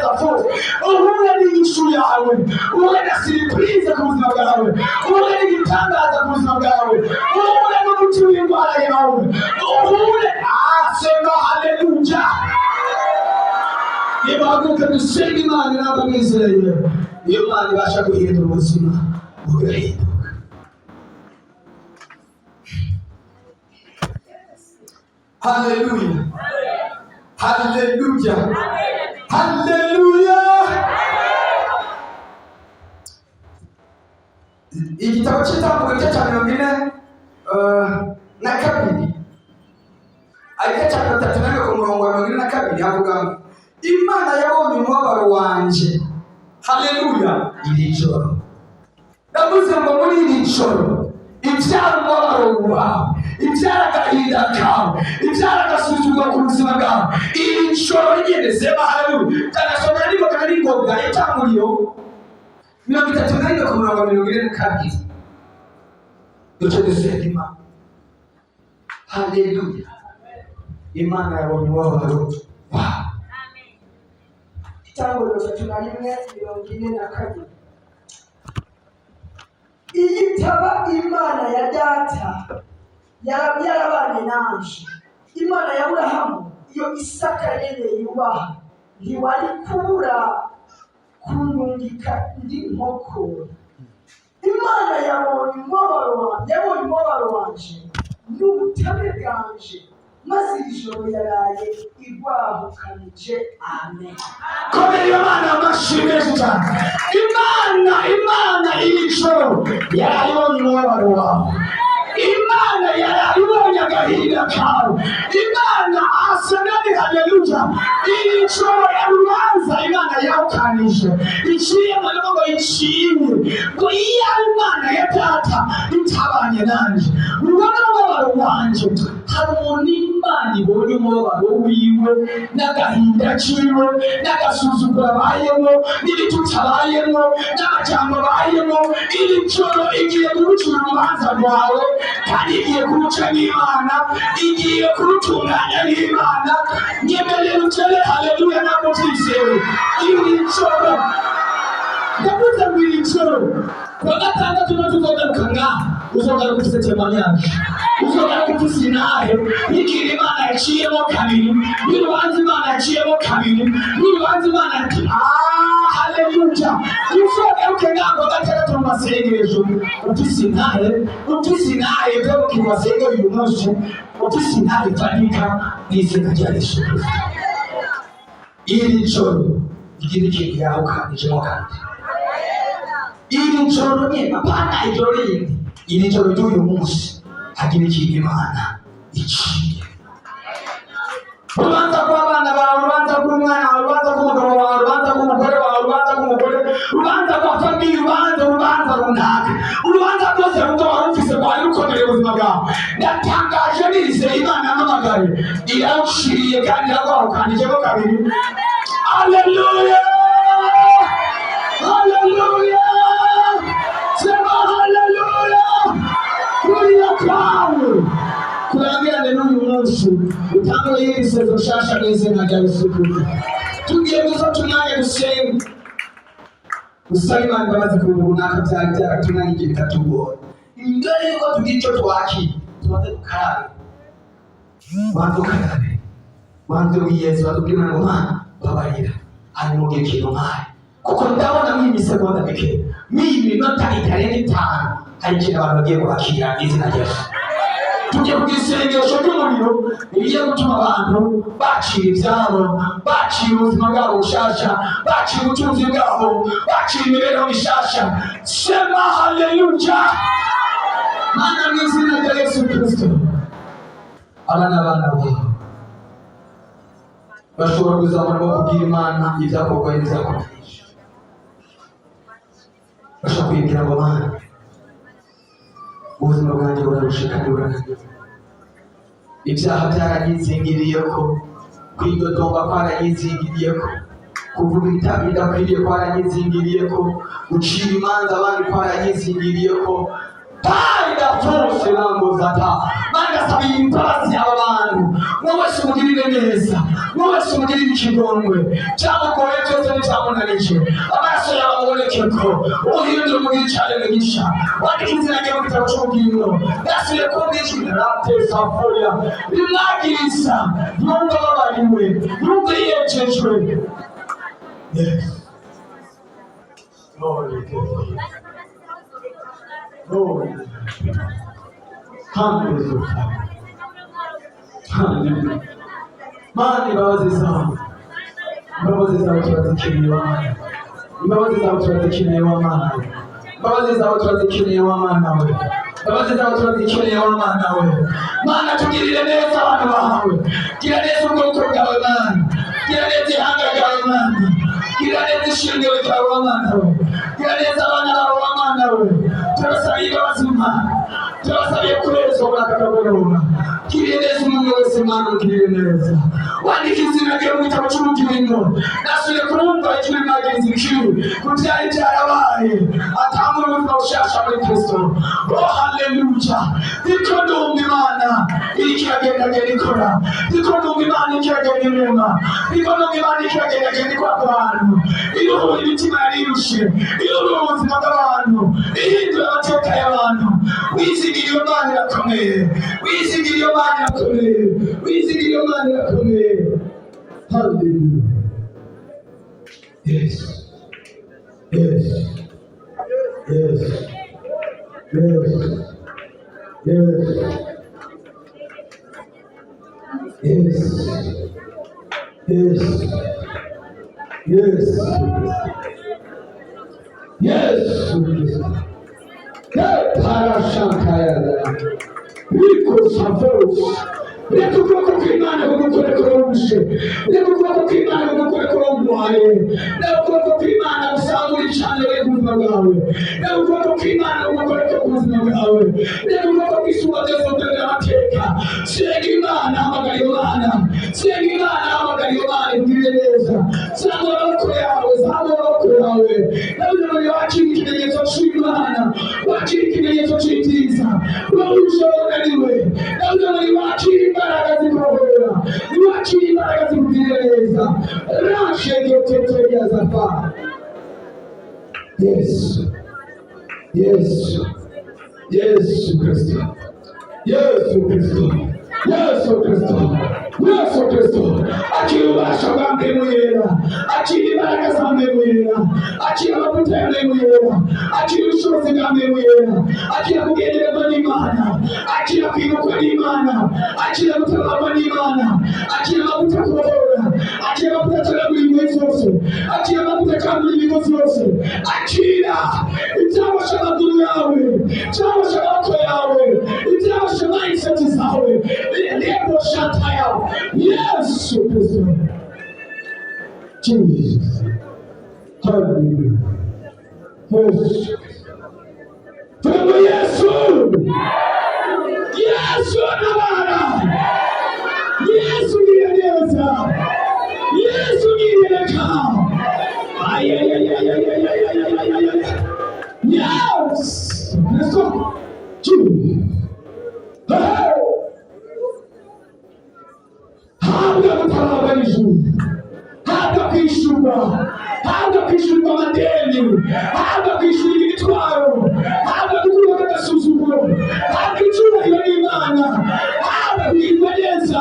[SPEAKER 3] Uhure n'inyishu yawe, uhure na surprise ku buzima bwawe, uhure n'igitangaza ku buzima bwawe, uhure n'umuti w'indwara yawe, uhure asema haleluya. Nibahaguruke dusenge Imana. Ntabwo mwizeye iyo Mana ibasha guhindura ubuzima bugahinduka. Haleluya, haleluya, haleluya! Igitabo cy'Itanguriro, igice cya 42, igice cya 31 ku murongo wa 42, havuga ngo Imana yabonye umubabaro wanjye. Haleluya! Iri joro ndavuze ngo muri iri joro ibyara umubabaro wawe, ibyara agahinda kawe, ibyara agasuzuguro ku buzima bwawe, iri joro nyine, sema haleluya. Ndagasomera niba ari ngombwa. Itanguriro 31 ku murongo wa 42. Duce dusenga Imana. Haleluya! Imana yabonye umubabaro wawe.
[SPEAKER 1] Itanguriro 31:42. Iyo itaba Imana ya data yarabanye nanje, Imana ya Aburahamu iyo Isaka nyene yubaha, ntiwari kubura kundungika ndi nkokora. Imana yabonye umubabaro wanje, yabonye umubabaro wanje n'ubutame bwanje, maze iri joro yaraye igwahukanije. Amen.
[SPEAKER 3] Komera iyo Mana amashyi menshi cyane. Imana, Imana iri joro yarayibonye umubabaro wawe, Imana yarayibonye agahinda kawe. Imana asenani, haleluya! Iri joro ya rubanza Imana yawukanije, iciye mu ngo iciye ngo iya Imana ya data itabanye nanjye, ubona umubabaro wanje. Hari umuntu Imana ibonye umubabaro wiwe n'agahinda kiwe n'agasuzuguro abayemo n'ibitutsi abayemo n'amajambo abayemo, iri joro igiye kurucira urubanza rwawe, kandi igiye kuruca n'Imana, igiye kurutunganya n'Imana. Nyemerera utere haleluya ntabwo ubyizeye. Iri joro ndavuze ngo iri joro kuwa gatandatu no tuzogaruka ngaha, uzogaruka ufise témoignage, uzogaruka ufise inahe y'ikintu Imana yaciyemo kabiri, n'urubanza Imana yaciyemo kabiri, n'urubanza Imana ati ah haleluya. Uzogaruke ngaha kuwa gatandatu mu masengesho ufise inahe, ufise inahe byo mu masengero uyu munsi, ufise inahe ifatika mu izina rya Yesu Kristo. Iri joro igira ikintu yahukanijemo kabiri. Iri joro nyine, apana ijoro rindi, iri joro ry'uyu munsi hagira ikintu Imana iciye. Ubuzima bwawe, ndatangaje, nizeye Imana yampamagaye, irawushiriye kandi iragwahukanijemo kabiri. Haleluya, haleluya, sema haleluya! Kuriya kwawe kurangirane n'uyu munsi, utangure yirisezo nshasha mw'izina rya Yesu Kristo. Tugiye gufata umwanya gusenga, usaba Imana imbabazi ku bintu runaka byari byaratunaniye bikatugora. Imbere yuko tugira icyo twakira, tubanze dukarabe, banze ukarabe, banze wiyeze, banze ubwire Imana ngo: "Mana, babarira." Hanyuma ubwire ikintu mpaye, kuko ndabona mw'iyi misegonda mike, mw'iyi minota itarenga 5, hari ikintu abantu bagiye kwakira mu izina rya Yesu. Tugiye kugira isengesho ry'umuriro rigiye gutuma abantu bakira ibyabo, bakira ubuzima bwabo bushasha, bakira ubutunzi bwabo, bakira imibereho mishasha. Sema haleluya! Mana, mu izina rya Yesu Kristo, aba ni abana bawe bashobora kuzamura bakubwira Imana ibyakorwa n'ibyakumenyesha. Bashobora kwibwira ngo: "Mana, ubuzima bwanjye burarushe kandi burananiwe, ibyaha byaranyizingiriye, ko kwidodomba kwaranyizingiriye, ko kuvuga ibitabo bidakwiriye kwaranyizingiriye, ko gucira imanza abandi kwaranyizingiriye, ko taidafose nangozata." Mana, ndasaba imbabazi aba bantu. Wowe wese umugirire neza, wowe wese umugirire ikigongwe. Byamugoye byose n'ibyamunanije, amaraso yawe amuboneke, ko uhindura umugire icyaremwe gisha, wandika izina rye mu gitabo cy'ubugingo. Ndasubiye kumva ijwi rate safoya rimwagiriza, yumva ababariwe, yumva yejejwe. Yes. Glory to God. Glory. Hallelujah. Hallelujah. Mana, imbabazi zawe, imbabazi zawe turazikeneye wa Mana. Imbabazi zawe turazikeneye wa Mana. Imbabazi zawe turazikeneye wa Mana we. Imbabazi zawe turazikeneye wa Mana we. Mana, tugirire neza abantu bawe. Gira neza ubwoko bwawe, Mana. Gira neza ihanga ryawe, Mana. Gira neza ishingiro ryawe wa Mana we. Gira neza abana bawe wa Mana we. Turasabiye imbabazi, Mana. Turasabiye kurezwa muri aka kagoroba. Girire neza umuntu wese, Mana, ugirire neza, wandika izina rye mu gitabo cy'ubugingo. Nasubiye kumva ijwi rimwagiriza ikibi ku byari byarabaye, atangura ubuzima bushasha muri Kristo. Oh, haleluya! Ndiko ndumva Imana iriko iragendagenda ikora. Ndiko ndumva Imana iriko iragenda irema. Ndiko ndumva Imana iriko iragendagenda ikora ku bantu, iruhura imitima yari irushe, iruhura ubuzima bw'abantu, ihindura amateka y'abantu. Wizigira iyo Mana irakomeye. Wizigira iyo Mana irakomeye. Wizigira iyo Mana irakomeye. Haleluya! Yes, Yesu Kristo. Parashantayada Riko savos. Reka ukuboko kw'Imana kugukorekora urushe. Reka ukuboko kw'Imana kugukorekora urwaye. Reka ukuboko kw'Imana gusangura ibicaniro ku buzima bwawe. Reka ukuboko kw'Imana kugukorekora ku buzima bwawe. Reka ukuboko kw'Isumba Byose kugendera amateka. Senga Imana, hamagara iyo Mana. Senga Imana, hamagara iyo Mana ikugirire neza. Zamura amaboko yawe, zamura amaboko yawe. Ndavuze ngo wakira ikimenyetso cy'Imana, wakira ikimenyetso cy'ibyiza. Wowe unaniwe, ndavuze ngo wakira imbaraga zikubohora, wakira imbaraga zikugirira neza. Rashegeteteyazafa. Yesu, Yesu, Yesu Kristo, Yesu Kristo, Yesu Kristo, Yesu Kristo. Akira ububasha bwa Mpwemu Yera, akira imbaraga za Mpwemu Yera, akira amavuta ya Mpwemu Yera, akira ubushobozi bwa Mpwemu Yera, akira kugendererwa n'Imana, akira kwibukwa n'Imana, akira gutabarwa n'Imana, akira amavuta kubohora, akira amavuta acagagura ingoyi zose, akira amavuta acagagura imigozi yose, akira ibyaboshe amaguru yawe, ibyaboshe amaboko yawe, ibyaboshe mindset zawe, lebo shata yawe. Yesu Kristo, Jesus, hallelujah. Yesu, tuvuge Yesu. Yesu ntabara, Yesu ugirira neza, Yesu ugirira. Ayayayayayayayayayayaya. Yes, let's go. Two. Hey! Habwa gutabarwa n'ijuru, habwa kwishyurwa, habwa kwishyurwa amadeni, habwa kwishyurwa imitwaro, habwa gukurwa agasuzuguro, habwa icyubahiro n'Imana, habwa kugirwa neza,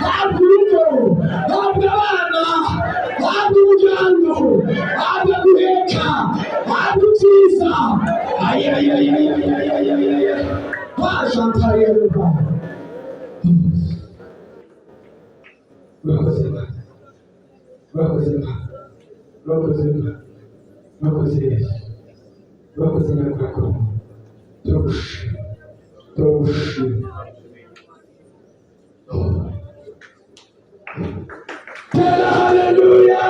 [SPEAKER 3] habwa urugo, habwa abana, habwa umuryango, habwa guheka, habwa ibyiza. Ayayayayayayayaya bajantariyaruba. Urakoze Imana, urakoze Imana, urakoze Imana, urakoze Yesu, urakoze Nyakurakuru. Turagushima, turagushima. Tera haleluya,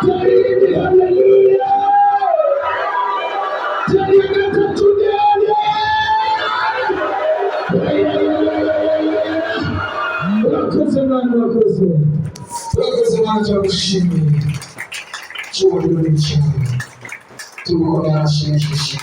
[SPEAKER 3] tera iyindi haleluya, tera iya gatatu ndende. Urakoze Mwana, urakoze, urakoze Mwana, turagushimiye. Cyubahiro ni cyawe, tugukomera amashyi menshi.